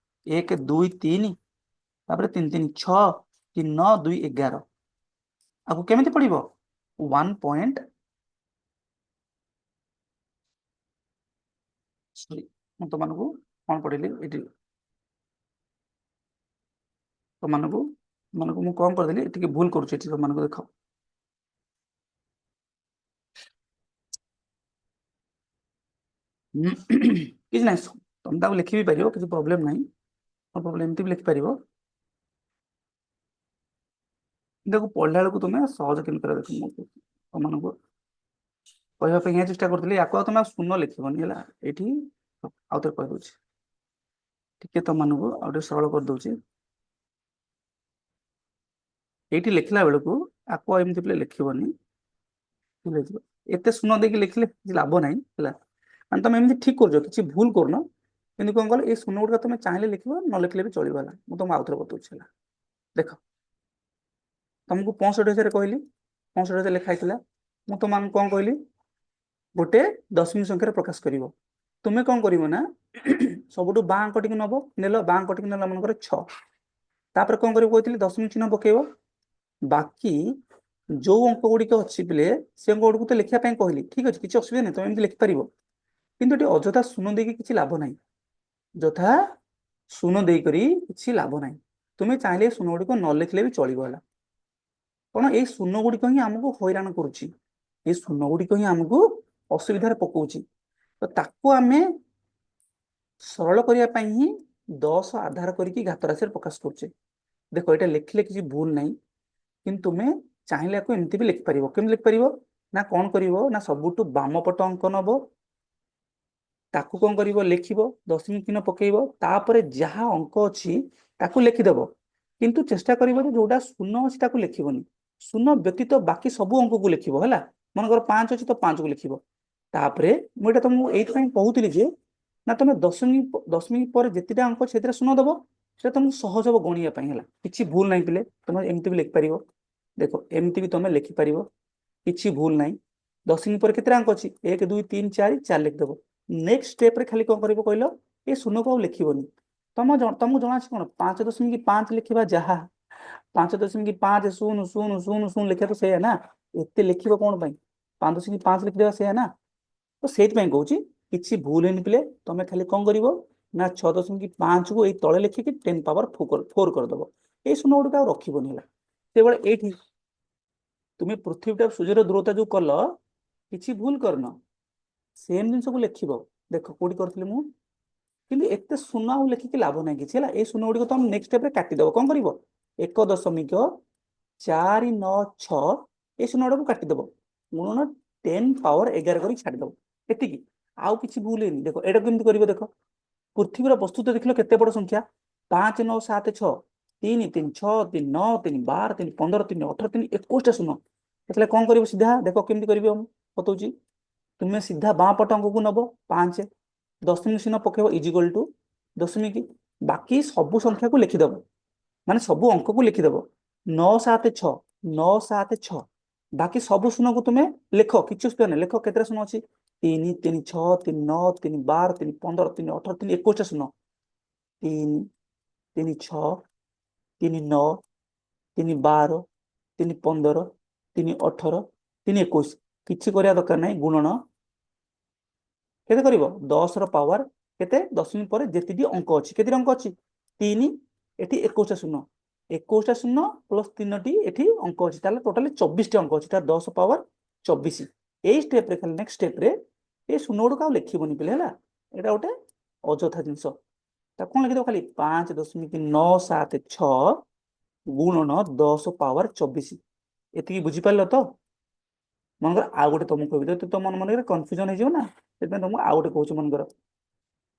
1 2 3, ତାପରେ 3 3 6 3 9 2 11। ଆକୁ କେମିତି ପଢିବ? ୱାନ୍ ପଏଣ୍ଟ, ସରି, ମୁଁ ତମମାନଙ୍କୁ କଣ ପଢିଲି ଏଠି? ତମମାନଙ୍କୁ ମାନଙ୍କୁ ମୁଁ କଣ କରିଦେଲି? ଟିକେ ଭୁଲ କରୁଛି ଏଠି ତମମାନଙ୍କୁ। ଦେଖ, କିଛି ନାହିଁ, ତମେ ତାକୁ ଲେଖି ବି ପାରିବ, କିଛି ପ୍ରୋବ୍ଲେମ ନାହିଁ। ପ୍ରୋବ୍ଲେମ ଏମିତି ବି ଲେଖିପାରିବ। ତାକୁ ପଢିଲା ବେଳକୁ ତୁମେ ସହଜ କେମିତି କରିବ, ଦେଖ। ମୁଁ ତମମାନଙ୍କୁ କହିବା ପାଇଁ ଚେଷ୍ଟା କରୁଥିଲି, ୟାକୁ ଆଉ ତମେ ଆଉ ଶୂନ ଲେଖିବନି, ହେଲା। ଏଇଠି ଆଉ ଥରେ କହିଦଉଛି ଟିକେ, ତମମାନଙ୍କୁ ଆଉ ଟିକେ ସରଳ କରିଦଉଛି। ଏଇଠି ଲେଖିଲା ବେଳକୁ ଆକୁ ଆଉ ଏମିତି ପିଲେ ଲେଖିବନି, ଭୁଲ ହେଇଯିବ। ଏତେ ଶୂନ ଦେଇକି ଲେଖିଲେ କିଛି ଲାଭ ନାହିଁ, ହେଲା। ମାନେ ତମେ ଏମିତି ଠିକ କରୁଛ, କିଛି ଭୁଲ କରୁନ, କିନ୍ତୁ କଣ କଲ, ଏଇ ଶୂନ ଗୁଡିକ ତମେ ଚାହିଁଲେ ଲେଖିବ, ନ ଲେଖିଲେ ବି ଚଳିବ, ହେଲା। ମୁଁ ତମକୁ ଆଉଥରେ ବତଉଛି, ହେଲା। ଦେଖ, ତମକୁ 65,000 କହିଲି, 65,000 ଲେଖା ହେଇଥିଲା। ମୁଁ ତମମାନଙ୍କୁ କଣ କହିଲି? ଗୋଟେ ଦଶମିକ ସଂଖ୍ୟାରେ ପ୍ରକାଶ କରିବ। ତୁମେ କଣ କରିବ ନା, ସବୁଠୁ ବାଁ ଅଙ୍କଟିକୁ ନବ, ନେଲ। ବାଁ ଅଙ୍କଟିକୁ ନେଲା ମନେକର 6। ତାପରେ କଣ କରିବ କହିଥିଲି? ଦଶମିକ ଚିହ୍ନ ପକେଇବ। ବାକି ଯୋଉ ଅଙ୍କ ଗୁଡିକ ଅଛି ପିଲେ, ସେ ଅଙ୍କ ଗୁଡିକୁ ତ ଲେଖିବା ପାଇଁ କହିଲି। ଠିକ ଅଛି, କିଛି ଅସୁବିଧା ନାହିଁ, ତମେ ଏମିତି ଲେଖିପାରିବ। କିନ୍ତୁ ଏଠି ଅଯଥା ଶୂନ ଦେଇକି କିଛି ଲାଭ ନାହିଁ। ଯଥା ଶୂନ ଦେଇକରି କିଛି ଲାଭ ନାହିଁ। ତୁମେ ଚାହିଁଲେ ଶୂନ ଗୁଡିକ ନ ଲେଖିଲେ ବି ଚଳିବ, ହେଲା। କଣ, ଏଇ ଶୂନ ଗୁଡିକ ହିଁ ଆମକୁ ହଇରାଣ କରୁଛି, ଏଇ ଶୂନ ଗୁଡିକ ହିଁ ଆମକୁ ଅସୁବିଧାରେ ପକଉଛି। ତ ତାକୁ ଆମେ ସରଳ କରିବା ପାଇଁ ହିଁ 10 ଆଧାର କରିକି ଘାତ ରାଶିରେ ପ୍ରକାଶ କରୁଛେ। ଦେଖ, ଏଇଟା ଲେଖିଲେ କିଛି ଭୁଲ ନାହିଁ, କିନ୍ତୁ ତୁମେ ଚାହିଁଲେ ୟାକୁ ଏମିତି ବି ଲେଖିପାରିବ। କେମିତି ଲେଖିପାରିବ ନା, କଣ କରିବ ନା, ସବୁଠୁ ବାମ ପଟ ଅଙ୍କ ନବ, ତାକୁ କଣ କରିବ? ଲେଖିବ, ଦଶମିକ ଚିହ୍ନ ପକେଇବ। ତାପରେ ଯାହା ଅଙ୍କ ଅଛି ତାକୁ ଲେଖିଦବ। କିନ୍ତୁ ଚେଷ୍ଟା କରିବ ଯେ ଯୋଉଟା ଶୂନ ଅଛି ତାକୁ ଲେଖିବନି, ଶୂନ ବ୍ୟତୀତ ବାକି ସବୁ ଅଙ୍କକୁ ଲେଖିବ, ହେଲା। ମନେକର 5 ଅଛି ତ 5କୁ ଲେଖିବ। ତାପରେ ମୁଁ ଏଇଟା ତମକୁ ଏଇଥିପାଇଁ କହୁଥିଲି ଯେ ନା, ତମେ ଦଶମିକ ପରେ ଯେତେଟା ଅଙ୍କ ଅଛି ସେଥିରେ ଶୂନ ଦବ, ସେଟା ତମକୁ ସହଜ ହବ ଗଣିବା ପାଇଁ, ହେଲା। କିଛି ଭୁଲ ନାହିଁ ପିଲେ, ତମେ ଏମିତି ବି ଲେଖିପାରିବ। ଦେଖ, ଏମିତି ବି ତମେ ଲେଖିପାରିବ, କିଛି ଭୁଲ ନାହିଁ। ଦଶମିକ ପରେ କେତେଟା ଅଙ୍କ ଅଛି? 1, 2, 3, 4, 4 ଲେଖିଦବ। ନେକ୍ସଟ ଷ୍ଟେପରେ ଖାଲି କଣ କରିବ କହିଲ? ଏ ଶୂନକୁ ଆଉ ଲେଖିବନି। ତମକୁ ଜଣା ଅଛି କଣ, 5.5 ଲେଖିବା ଯାହା, 5.5000 0 ଲେଖିବା ତ ସେଇଆ ନା? ଏତେ ଲେଖିବ କଣ ପାଇଁ? 5.5 ଲେଖିଦେବା ସେଇଆ ନା? ତ ସେଇଥିପାଇଁ କହୁଛି, କିଛି ଭୁଲ ହେଇନି ପିଲେ। ତମେ ଖାଲି କଣ କରିବ ନା, 6.5କୁ ଏଇ ତଳେ ଲେଖିକି 10 ପାୱାର 4 କରିଦବ। ଏଇ ଶୂନ ଗୁଡିକ ଆଉ ରଖିବନି, ହେଲା। ସେଇଭଳି ଏଇଠି ତୁମେ ପୃଥିବୀଟା ସୂର୍ଯ୍ୟର ଦୂରତା ଯୋଉ କଲ, କିଛି ଭୁଲ କରିନ, ସେମ୍ ଜିନିଷକୁ ଲେଖିବ। ଦେଖ, କୋଉଠି କରିଥିଲି ମୁଁ, କିନ୍ତୁ ଏତେ ଶୂନ ଆଉ ଲେଖିକି ଲାଭ ନାହିଁ କିଛି, ହେଲା। ଏଇ ଶୂନ ଗୁଡିକ ତମେ ନେକ୍ସଟ ଷ୍ଟେପରେ କାଟିଦବ। କଣ କରିବ? 1.496, ଏଇ ଶୂନ ଗୁଡାକୁ କାଟିଦବ, ଗୁଣନ 10 ପାୱାର 11 କରି ଛାଡ଼ିଦବ। ଏତିକି, ଆଉ କିଛି ଭୁଲ ହେଇନି। ଦେଖ, ଏଇଟା କେମିତି କରିବ? ଦେଖ, ପୃଥିବୀର ବସ୍ତୁତ୍ୱ ଦେଖିଲ କେତେ ବଡ ସଂଖ୍ୟା, 5, 9, 7, 6, 3, 3, 6, 3, 9, 3, 12, 3, 15, 3, 18, 3, 21ଟା ଶୂନ। ତାହେଲେ କଣ କରିବ? ସିଧା ଦେଖ କେମିତି କରିବ, ମୁଁ ବତଉଛି। ତୁମେ ସିଧା ବାଁ ପଟ ଅଙ୍କକୁ ନବ 5, ଦଶମିକ ଚିହ୍ନ ପକେଇବ, is equal two ଦଶମିକ, ବାକି ସବୁ ସଂଖ୍ୟାକୁ ଲେଖିଦବ, ମାନେ ସବୁ ଅଙ୍କକୁ ଲେଖିଦବ, 9, 7, 6, 9, 7, 6। ବାକି ସବୁ ଶୂନକୁ ତୁମେ ଲେଖ, କିଛି ଅସୁବିଧା ନାହିଁ। ଲେଖ, କେତେଟା ଶୂନ ଅଛି? 3, 3, 6, 3, 9, 3, 12, 3, 15, 3, 18, 3, 21ଟା ଶୂନ। 3, 3, 6, 3, 9, 3, 12, 3, 15, 3, 18, 3, 21। କିଛି କରିବା ଦରକାର ନାହିଁ। ଗୁଣନ କେତେ କରିବ? 10ର ପାୱାର କେତେ? ଦଶମିକ ପରେ ଯେତିକି ଅଙ୍କ ଅଛି। କେତେ ଅଙ୍କ ଅଛି? 3। ଏଠି 21ଟା ଶୂନ, 21ଟା ଶୂନ ପ୍ଲସ୍ ତିନୋଟି ଏଠି ଅଙ୍କ ଅଛି, ତାହେଲେ ଟୋଟାଲି 24ଟି ଅଙ୍କ ଅଛି। ତାହେଲେ 10 ପାୱାର 24। ଏଇ ଷ୍ଟେପରେ ଖାଲି ନେକ୍ସଟ ଷ୍ଟେପରେ ଏ ଶୂନ ଗୁଡିକ ଆଉ ଲେଖିବନି ପିଲେ, ହେଲା। ଏଇଟା ଗୋଟେ ଅଯଥା ଜିନିଷ। ତାକୁ କଣ ଲେଖିଦବ? ଖାଲି 5.976 ଗୁଣନ 10 ପାୱାର 24। ଏତିକି ବୁଝିପାରିଲ ତ? ମନେକର ଆଉ ଗୋଟେ ତମକୁ କହିବି ତ ମନେ ମନେକର କନଫ୍ୟୁଜନ ହେଇଯିବ ନା, ସେଥିପାଇଁ ତମକୁ ଆଉ ଗୋଟେ କହୁଛି। ମନେକର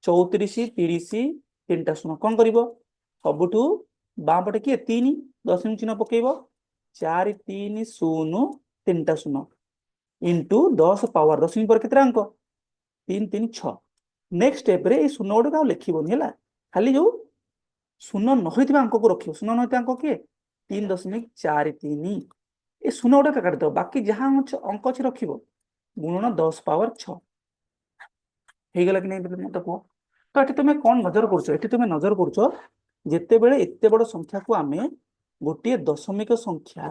34, 30, ତିନିଟା ଶୂନ। କଣ କରିବ? ସବୁଠୁ ବାଁ ପଟେ କିଏ? 3। ଦଶମିକ ଚିହ୍ନ ପକେଇବ, 4, 3, 0, ତିନିଟା ଶୂନ ଇଣ୍ଟୁ 10 ପାୱାର, ଦଶମିକ ପରେ କେତେଟା ଅଙ୍କ? 3, 3, 6। ନେକ୍ସଟ ଷ୍ଟେପରେ ଏଇ ଶୂନ ଗୁଡିକ ଆଉ ଲେଖିବନି, ହେଲା। ଖାଲି ଯୋଉ ଶୂନ ନ ହେଇଥିବା ଅଙ୍କକୁ ରଖିବ। ଶୂନ ନ ହେଇଥିବା ଅଙ୍କ କିଏ? 3.43। ଏ ଶୂନ ଗୁଡିକ କାଟିଦବ, ବାକି ଯାହା ଅଙ୍କ ଅଛି ରଖିବ, ଗୁଣନ 10 ପାୱାର 6। ହେଇଗଲା କି ନାହିଁ ମତେ କୁହ ତ। ଏଠି ତୁମେ କଣ ନଜର କରୁଛ? ଏଠି ତୁମେ ନଜର କରୁଛ, ଯେତେବେଳେ ଏତେ ବଡ ସଂଖ୍ୟାକୁ ଆମେ ଗୋଟିଏ ଦଶମିକ ସଂଖ୍ୟା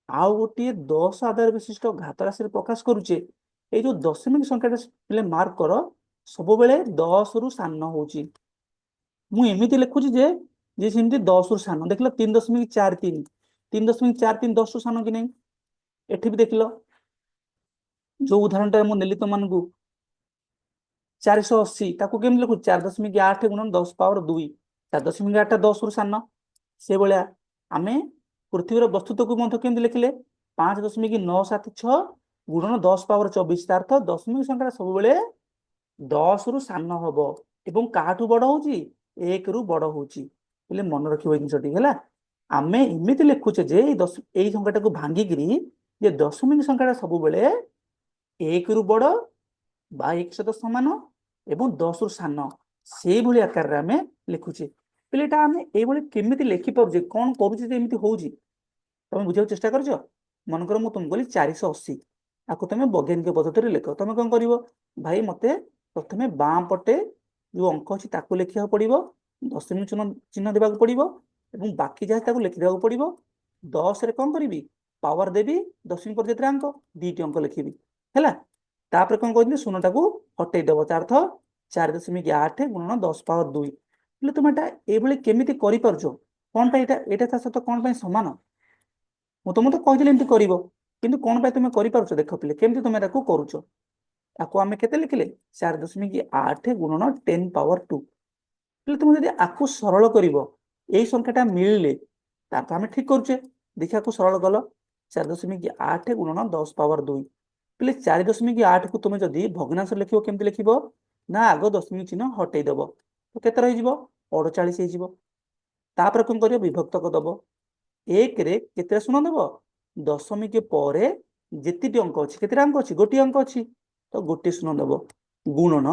ଆଉ ଗୋଟିଏ 10 ଆଧାର ବିଶିଷ୍ଟ ଘାତ ରାଶିରେ ପ୍ରକାଶ କରୁଛେ, ଏଇ ଯୋଉ ଦଶମିକ ସଂଖ୍ୟାଟା ପିଲେ ମାର୍କ କର, ସବୁବେଳେ 10ରୁ ସାନ ହଉଛି। ମୁଁ ଏମିତି ଲେଖୁଛି ଯେ ସେମିତି 10ରୁ ସାନ। ଦେଖିଲ, 3.43, 3.43 10ରୁ ସାନ କି ନାହିଁ? ଏଠି ବି ଦେଖିଲ, ଯୋଉ ଉଦାହରଣଟା ମୁଁ ନେଲି ତମମାନଙ୍କୁ, 480, ତାକୁ କେମିତି ଲେଖୁ? 4.8 ଗୁଣନ 10 ପାୱାର 2। 4.8ଟା 10ରୁ ସାନ। ସେଭଳିଆ ଆମେ ପୃଥିବୀର ବସ୍ତୁତ୍ୱକୁ ମଧ୍ୟ କେମିତି ଲେଖିଲେ? 5.976 ଗୁଣନ 10 ପାୱାର 24। ତାର ଅର୍ଥ ଦଶମିକ ସଂଖ୍ୟାଟା ସବୁବେଳେ 10ରୁ ସାନ ହବ ଏବଂ କାହାଠୁ ବଡ ହଉଛି? 1ରୁ ବଡ ହଉଛି। ହେଲେ ମନେ ରଖିବ ଏଇ ଜିନିଷଟି ହେଲା, ଆମେ ଏମିତି ଲେଖୁଛେ ଯେ ଏଇ ସଂଖ୍ୟାଟାକୁ ଭାଙ୍ଗିକିରି ଯେ ଦଶମିକ ସଂଖ୍ୟାଟା ସବୁବେଳେ 1ରୁ ବଡ ବା 1 ସହିତ ସମାନ ଏବଂ 10ରୁ ସାନ, ସେଇଭଳି ଆକାରରେ ଆମେ ଲେଖୁଛେ। ହେଲେ ଏଇଟା ଆମେ ଏଇଭଳି କେମିତି ଲେଖିପାରୁଛେ? କଣ କରୁଛେ ଯେ ଏମିତି ହଉଛି? ତମେ ବୁଝିବାକୁ ଚେଷ୍ଟା କରିଛ? ମନେକର ମୁଁ ତୁମକୁ କହିଲି 480, ଆକୁ ତମେ ବୈଜ୍ଞାନିକ ପଦ୍ଧତିରେ ଲେଖ। ତମେ କଣ କରିବ? ଭାଇ, ମତେ ପ୍ରଥମେ ବାଁ ପଟେ ଯୋଉ ଅଙ୍କ ଅଛି ତାକୁ ଲେଖିବାକୁ ପଡିବ, ଦଶମିକ ଚିହ୍ନ ଚିହ୍ନ ଦେବାକୁ ପଡିବ ଏବଂ ବାକି ଯାହା ତାକୁ ଲେଖିଦେବାକୁ ପଡିବ। 10ରେ କଣ କରିବି? ପାୱାର ଦେବି। ଦଶମିକ ପରେ ଯେତେଟା ଅଙ୍କ, 2ଟି ଅଙ୍କ ଲେଖିବି। ହେଲା, ତାପରେ କଣ କହିଥିଲି? ଶୂନଟାକୁ ହଟେଇ ଦବ। ତାର ଅର୍ଥ 4.8 ଗୁଣନ 10 ପାୱାର 2। ହେଲେ ତୁମେ ଏଟା ଏଇଭଳି କେମିତି କରିପାରୁଛ? କଣ ପାଇଁ ଏଇଟା ଏଇଟା ତା ସହିତ କଣ ପାଇଁ ସମାନ? ମୁଁ ତମକୁ ତ କହିଥିଲି ଏମିତି କରିବ, କିନ୍ତୁ କଣ ପାଇଁ ତୁମେ କରିପାରୁଛ? ଦେଖ ପିଲେ, କେମିତି ତୁମେ ତାକୁ କରୁଛ। ତାକୁ ଆମେ କେତେ ଲେଖିଲେ? 4.8 ଗୁଣନ 10 ପାୱାର 2। ହେଲେ ତୁମେ ଯଦି ଆକୁ ସରଳ କରିବ, ଏଇ ସଂଖ୍ୟାଟା ମିଳିଲେ ତାର ତ ଆମେ ଠିକ କରୁଛେ। ଦେଖିବାକୁ ସରଳ କଲ, 4.8 ଗୁଣନ 10 ପାୱାର 2। ପିଲେ, 4.8କୁ ତୁମେ ଯଦି ଭଗ୍ନାଂଶ ଲେଖିବ, କେମିତି ଲେଖିବ ନା ଆଗ ଦଶମିକ ଚିହ୍ନ ହଟେଇ ଦବ। ତ କେତେ ରହିଯିବ? 48 ହେଇଯିବ। ତାପରେ କଣ କରିବ? ବିଭକ୍ତକ ଦବ। 1ରେ କେତେ ଶୂନ ଦବ? ଦଶମିକ ପରେ ଯେତିକି ଅଙ୍କ ଅଛି, କେତେଟା ଅଙ୍କ ଅଛି? ଗୋଟିଏ ଅଙ୍କ ଅଛି, ତ ଗୋଟିଏ ଶୂନ ଦବ। ଗୁଣନ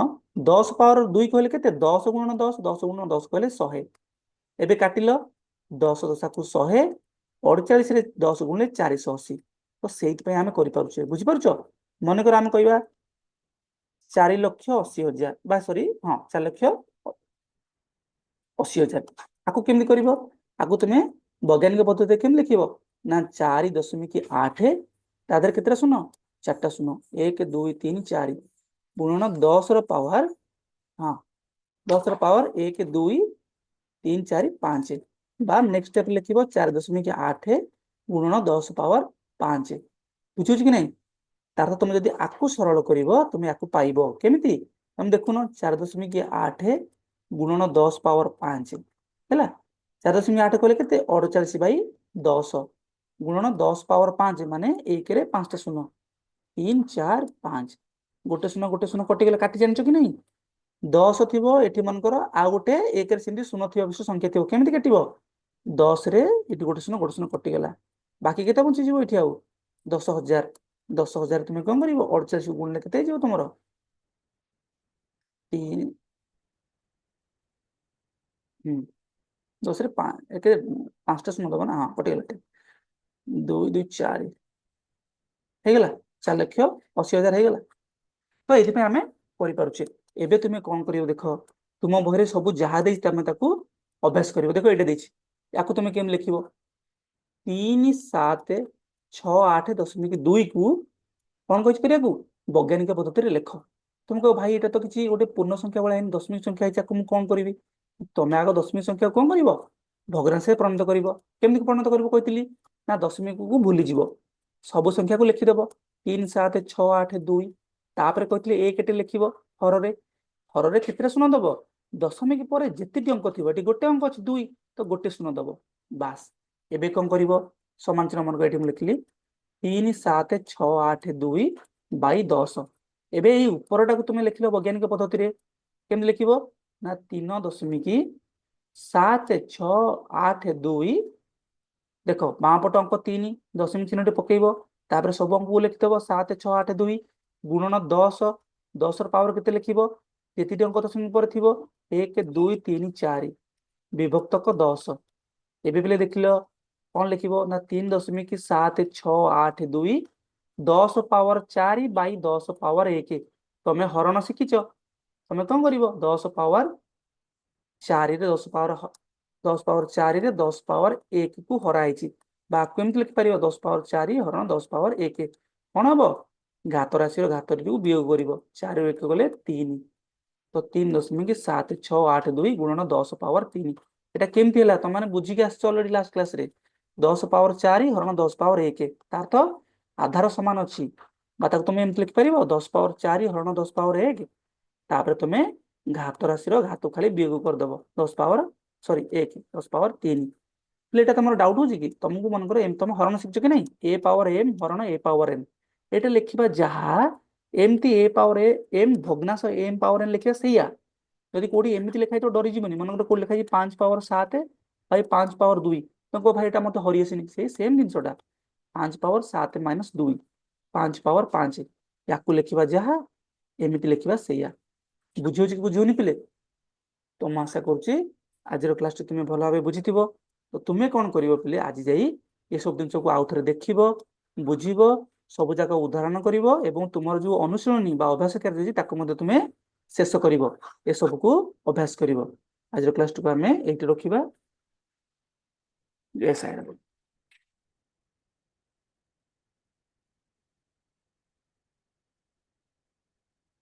10 ପାୱାର 2 କହିଲେ କେତେ? 10 ଗୁଣନ 10। 10 ଗୁଣନ 10 କହିଲେ 100। ଏବେ କାଟିଲ, 10 ଦଶାକୁ 100, 48ରେ 10 ଗୁଣିଲେ 480। ତ ସେଇଥିପାଇଁ ଆମେ କରିପାରୁଛେ। ବୁଝିପାରୁଛ? ମନେକର ଆମେ କହିବା 4,80,000 ବା ସରି, ହଁ, 4,80,000। ଆକୁ କେମିତି କରିବ? ଆକୁ ତୁମେ ବୈଜ୍ଞାନିକ ପଦ୍ଧତିରେ କେମିତି ଲେଖିବ ନା 4.8, ତା ଦେହରେ କେତେଟା ଶୂନ? ଚାରିଟା ଶୂନ, 1, 2, 3, 4, ଗୁଣନ 10ର ପାୱାର, ହଁ, 10ର ପାୱାର 1, 2, 3, 4, 5। ବା ନେକ୍ସଟ ଷ୍ଟେପ ଲେଖିବ 4.8 ଗୁଣନ 10 ପାୱାର 5। ବୁଝୁଛି କି ନାହିଁ? ତାର ତମେ ଯଦି ଆକୁ ସରଳ କରିବ, ତୁମେ ଆକୁ ପାଇବ କେମିତି? ତମେ ଦେଖୁନ, 4.8 ଗୁଣନ 10 ପାୱାର 5 ହେଲା। 4.8 କହିଲେ କେତେ? 48 ବାଇ 10 ଗୁଣନ 10 ପାୱାର 5, ମାନେ 1ରେ ପାଞ୍ଚଟା ଶୂନ, 3, 4, 5, ଗୋଟେ ଶୂନ, ଗୋଟେ ଶୂନ କଟିଗଲା। କାଟି ଜାଣିଛ କି ନାହିଁ? 10 ଥିବ ଏଠି ମନେକର, ଆଉ ଗୋଟେ 1ରେ ସେମିତି ଶୂନ ଥିବା ବିଷୟ ସଂଖ୍ୟା ଥିବ, କେମିତି କାଟିବ? 10ରେ ଏଠି ଗୋଟେ ଶୂନ, ଗୋଟେ ଶୂନ କଟିଗଲା। ବାକି କେତେ ବଞ୍ଚିଯିବ ଏଠି ଆଉ? 10,000। 10,000 ତୁମେ କଣ କରିବ? 48 ଗୁଣିଲେ କେତେ ହେଇଯିବ ତୁମର? ତିନି, 10ରେ ଏକ ପାଞ୍ଚଟା ଶୂନ ଦବ ନା? ହଁ, କଟିଗଲା। 2, 2, 4 ହେଇଗଲା। 4,80,000 ହେଇଗଲା। ତ ଏଇଥିପାଇଁ ଆମେ କରିପାରୁଛେ। ଏବେ ତୁମେ କଣ କରିବ ଦେଖ। ତୁମ ବହିରେ ସବୁ ଯାହା ଦେଇଛି, ତମେ ତାକୁ ଅଭ୍ୟାସ କରିବ। ଦେଖ, ଏଇଟା ଦେଇଛି, ୟାକୁ ତୁମେ କେମିତି ଲେଖିବ? 3768.2କୁ କଣ କହିଛି କରିବାକୁ? ବୈଜ୍ଞାନିକ ପଦ୍ଧତିରେ ଲେଖ। ତୁମେ କହିବ, ଭାଇ, ଏଇଟା ତ କିଛି ଗୋଟେ ପୂର୍ଣ୍ଣ ସଂଖ୍ୟା ଭଳିଆ ହେଇନି, ଦଶମିକ ସଂଖ୍ୟା ହେଇଛି, ଆକୁ ମୁଁ କଣ କରିବି? ତମେ ଆଗ ଦଶମିକ ସଂଖ୍ୟାକୁ କଣ କରିବ? ଭଗ୍ନାଂଶରେ ପରିଣତ କରିବ। କେମିତି ପରିଣତ କରିବ କହିଥିଲି ନା, ଦଶମିକକୁ ଭୁଲିଯିବ, ସବୁ ସଂଖ୍ୟାକୁ ଲେଖିଦବ, 3, 7, 6, 8, 2। ତାପରେ କହିଥିଲି 1ଟେ ଲେଖିବ ହରରେ। ହରରେ କେତେଟା ଶୂନ ଦବ? ଦଶମିକ ପରେ ଯେତିକି ଅଙ୍କ ଥିବ। ଏଠି ଗୋଟେ ଅଙ୍କ ଅଛି 2, ତ ଗୋଟେ ଶୂନ ଦବ, ବାସ୍। ଏବେ କଣ କରିବ? ସମାନ ଚିହ୍ନ। ମନେକର ଏଠି ମୁଁ ଲେଖିଲି 3, 7, 6, 8, 2 ବାଇ 10। ଏବେ ଏଇ ଉପରଟାକୁ ତୁମେ ଲେଖିଲ ବୈଜ୍ଞାନିକ ପଦ୍ଧତିରେ। କେମିତି ଲେଖିବ ନା 3.7682। ଦେଖ, ବାଁ ପଟ ଅଙ୍କ 3, ଦଶମିକ ଚିହ୍ନଟି ପକେଇବ, ତାପରେ ସବୁ ଅଙ୍କକୁ ଲେଖିଦବ, 7, 6, 8, 2 ଗୁଣନ 10। 10ର ପାୱାର କେତେ ଲେଖିବ? ଯେତିକି ଅଙ୍କ ଦଶମିକ ପରେ ଥିବ, 1, 2, 3, 4, ବିଭକ୍ତକ 10। ଏବେ ପିଲେ ଦେଖିଲ, କଣ ଲେଖିବ ନା 3.7682 10 ପାୱାର 4 ବାଇ 10 ପାୱାର 1। ତମେ ହରଣ ଶିଖିଛ, ତମେ କଣ କରିବ? 10 ପାୱାର 4ରେ 10 ପାୱାର 4ରେ 10 ପାୱାର 1କୁ ହରା ହେଇଛି। ବା ଆକୁ ଏମିତି ଲେଖିପାରିବ, 10 ପାୱାର 4 ହରଣ 10 ପାୱାର 1। କଣ ହବ? ଘାତ ରାଶିର ଘାତଟିକୁ ବିୟୋଗ କରିବ। 4ରୁ 1 ଗଲେ 3। ତ 3.7682 ଗୁଣନ 10 ପାୱାର 3। ଏଟା କେମିତି ହେଲା? ତମେ ବୁଝିକି ଆସିଛ ଅଲରେଡି ଲାଷ୍ଟ କ୍ଲାସରେ। 10 ପାୱାର 4 ହରଣ 10 ପାୱାର 1, ତାର ତ ଆଧାର ସମାନ ଅଛି। ବା ତାକୁ ତମେ ଏମିତି ଲେଖିପାରିବ, 10 ପାୱାର 4 ହରଣ 10 ପାୱାର 1। ତାପରେ ତୁମେ ଘାତ ରାଶିର ଘାତ ଖାଲି ବିୟୋଗ କରିଦବ, 10 ପାୱାର, ସରି, 1, 10 ପାୱାର 3। ହେଲେ ଏଇଟା ତମର ଡାଉଟ୍ ହଉଛି କି ତମକୁ? ମନେକର ଏମ୍, ତମେ ହରଣ ଶିଖିଛ କି ନାଇଁ? ଏ ପାୱାର ଏମ୍ ହରଣ ଏ ପାୱାର ଏନ୍, ଏଇଟା ଲେଖିବା ଯାହା, ଏମିତି ଏ ପାୱାର ଏମ୍ ଭଗ୍ନାଂଶ ଏମ୍ ପାୱାର ଏନ୍ ଲେଖିବା ସେଇଆ। ଯଦି କୋଉଠି ଏମିତି ଲେଖା ହେଇଥିବ, ଡରିଯିବନି। ମନେକର କୋଉଠି ଲେଖା ହେଇଛି 5 ପାୱାର 7 ଭାଇ 5 ପାୱାର 2, ତମେ କୁହ, ଭାଇ, ଏଇଟା ମତେ ହରି ଆସିନି। ସେଇ ସେମ୍ ଜିନିଷଟା, 5 ପାୱାର 7 ମାଇନସ 2, 5 ପାୱାର 5, ୟାକୁ ଲେଖିବା ଯାହା, ଏମିତି ଲେଖିବା ସେଇଆ। ବୁଝି ହଉଛି କି ବୁଝି ହଉନି ପିଲେ? ତ ମୁଁ ଆଶା କରୁଛି ଆଜିର କ୍ଲାସଟି ତୁମେ ଭଲ ଭାବେ ବୁଝିଥିବ। ତ ତୁମେ କଣ କରିବ ପିଲେ? ଆଜି ଯାଇ ଏସବୁ ଜିନିଷକୁ ଆଉ ଥରେ ଦେଖିବ, ବୁଝିବ, ସବୁ ଯାକ ଉଦାହରଣ କରିବ ଏବଂ ତୁମର ଯୋଉ ଅନୁଶୀଳନୀ ବା ଅଭ୍ୟାସ କାର୍ଯ୍ୟ ଦେଇଛି, ତାକୁ ମଧ୍ୟ ତୁମେ ଶେଷ କରିବ, ଏସବୁକୁ ଅଭ୍ୟାସ କରିବ। ଆଜିର କ୍ଲାସଟିକୁ ଆମେ ଏଇଠି ରଖିବା। ଜୟ ସାଇରାମ।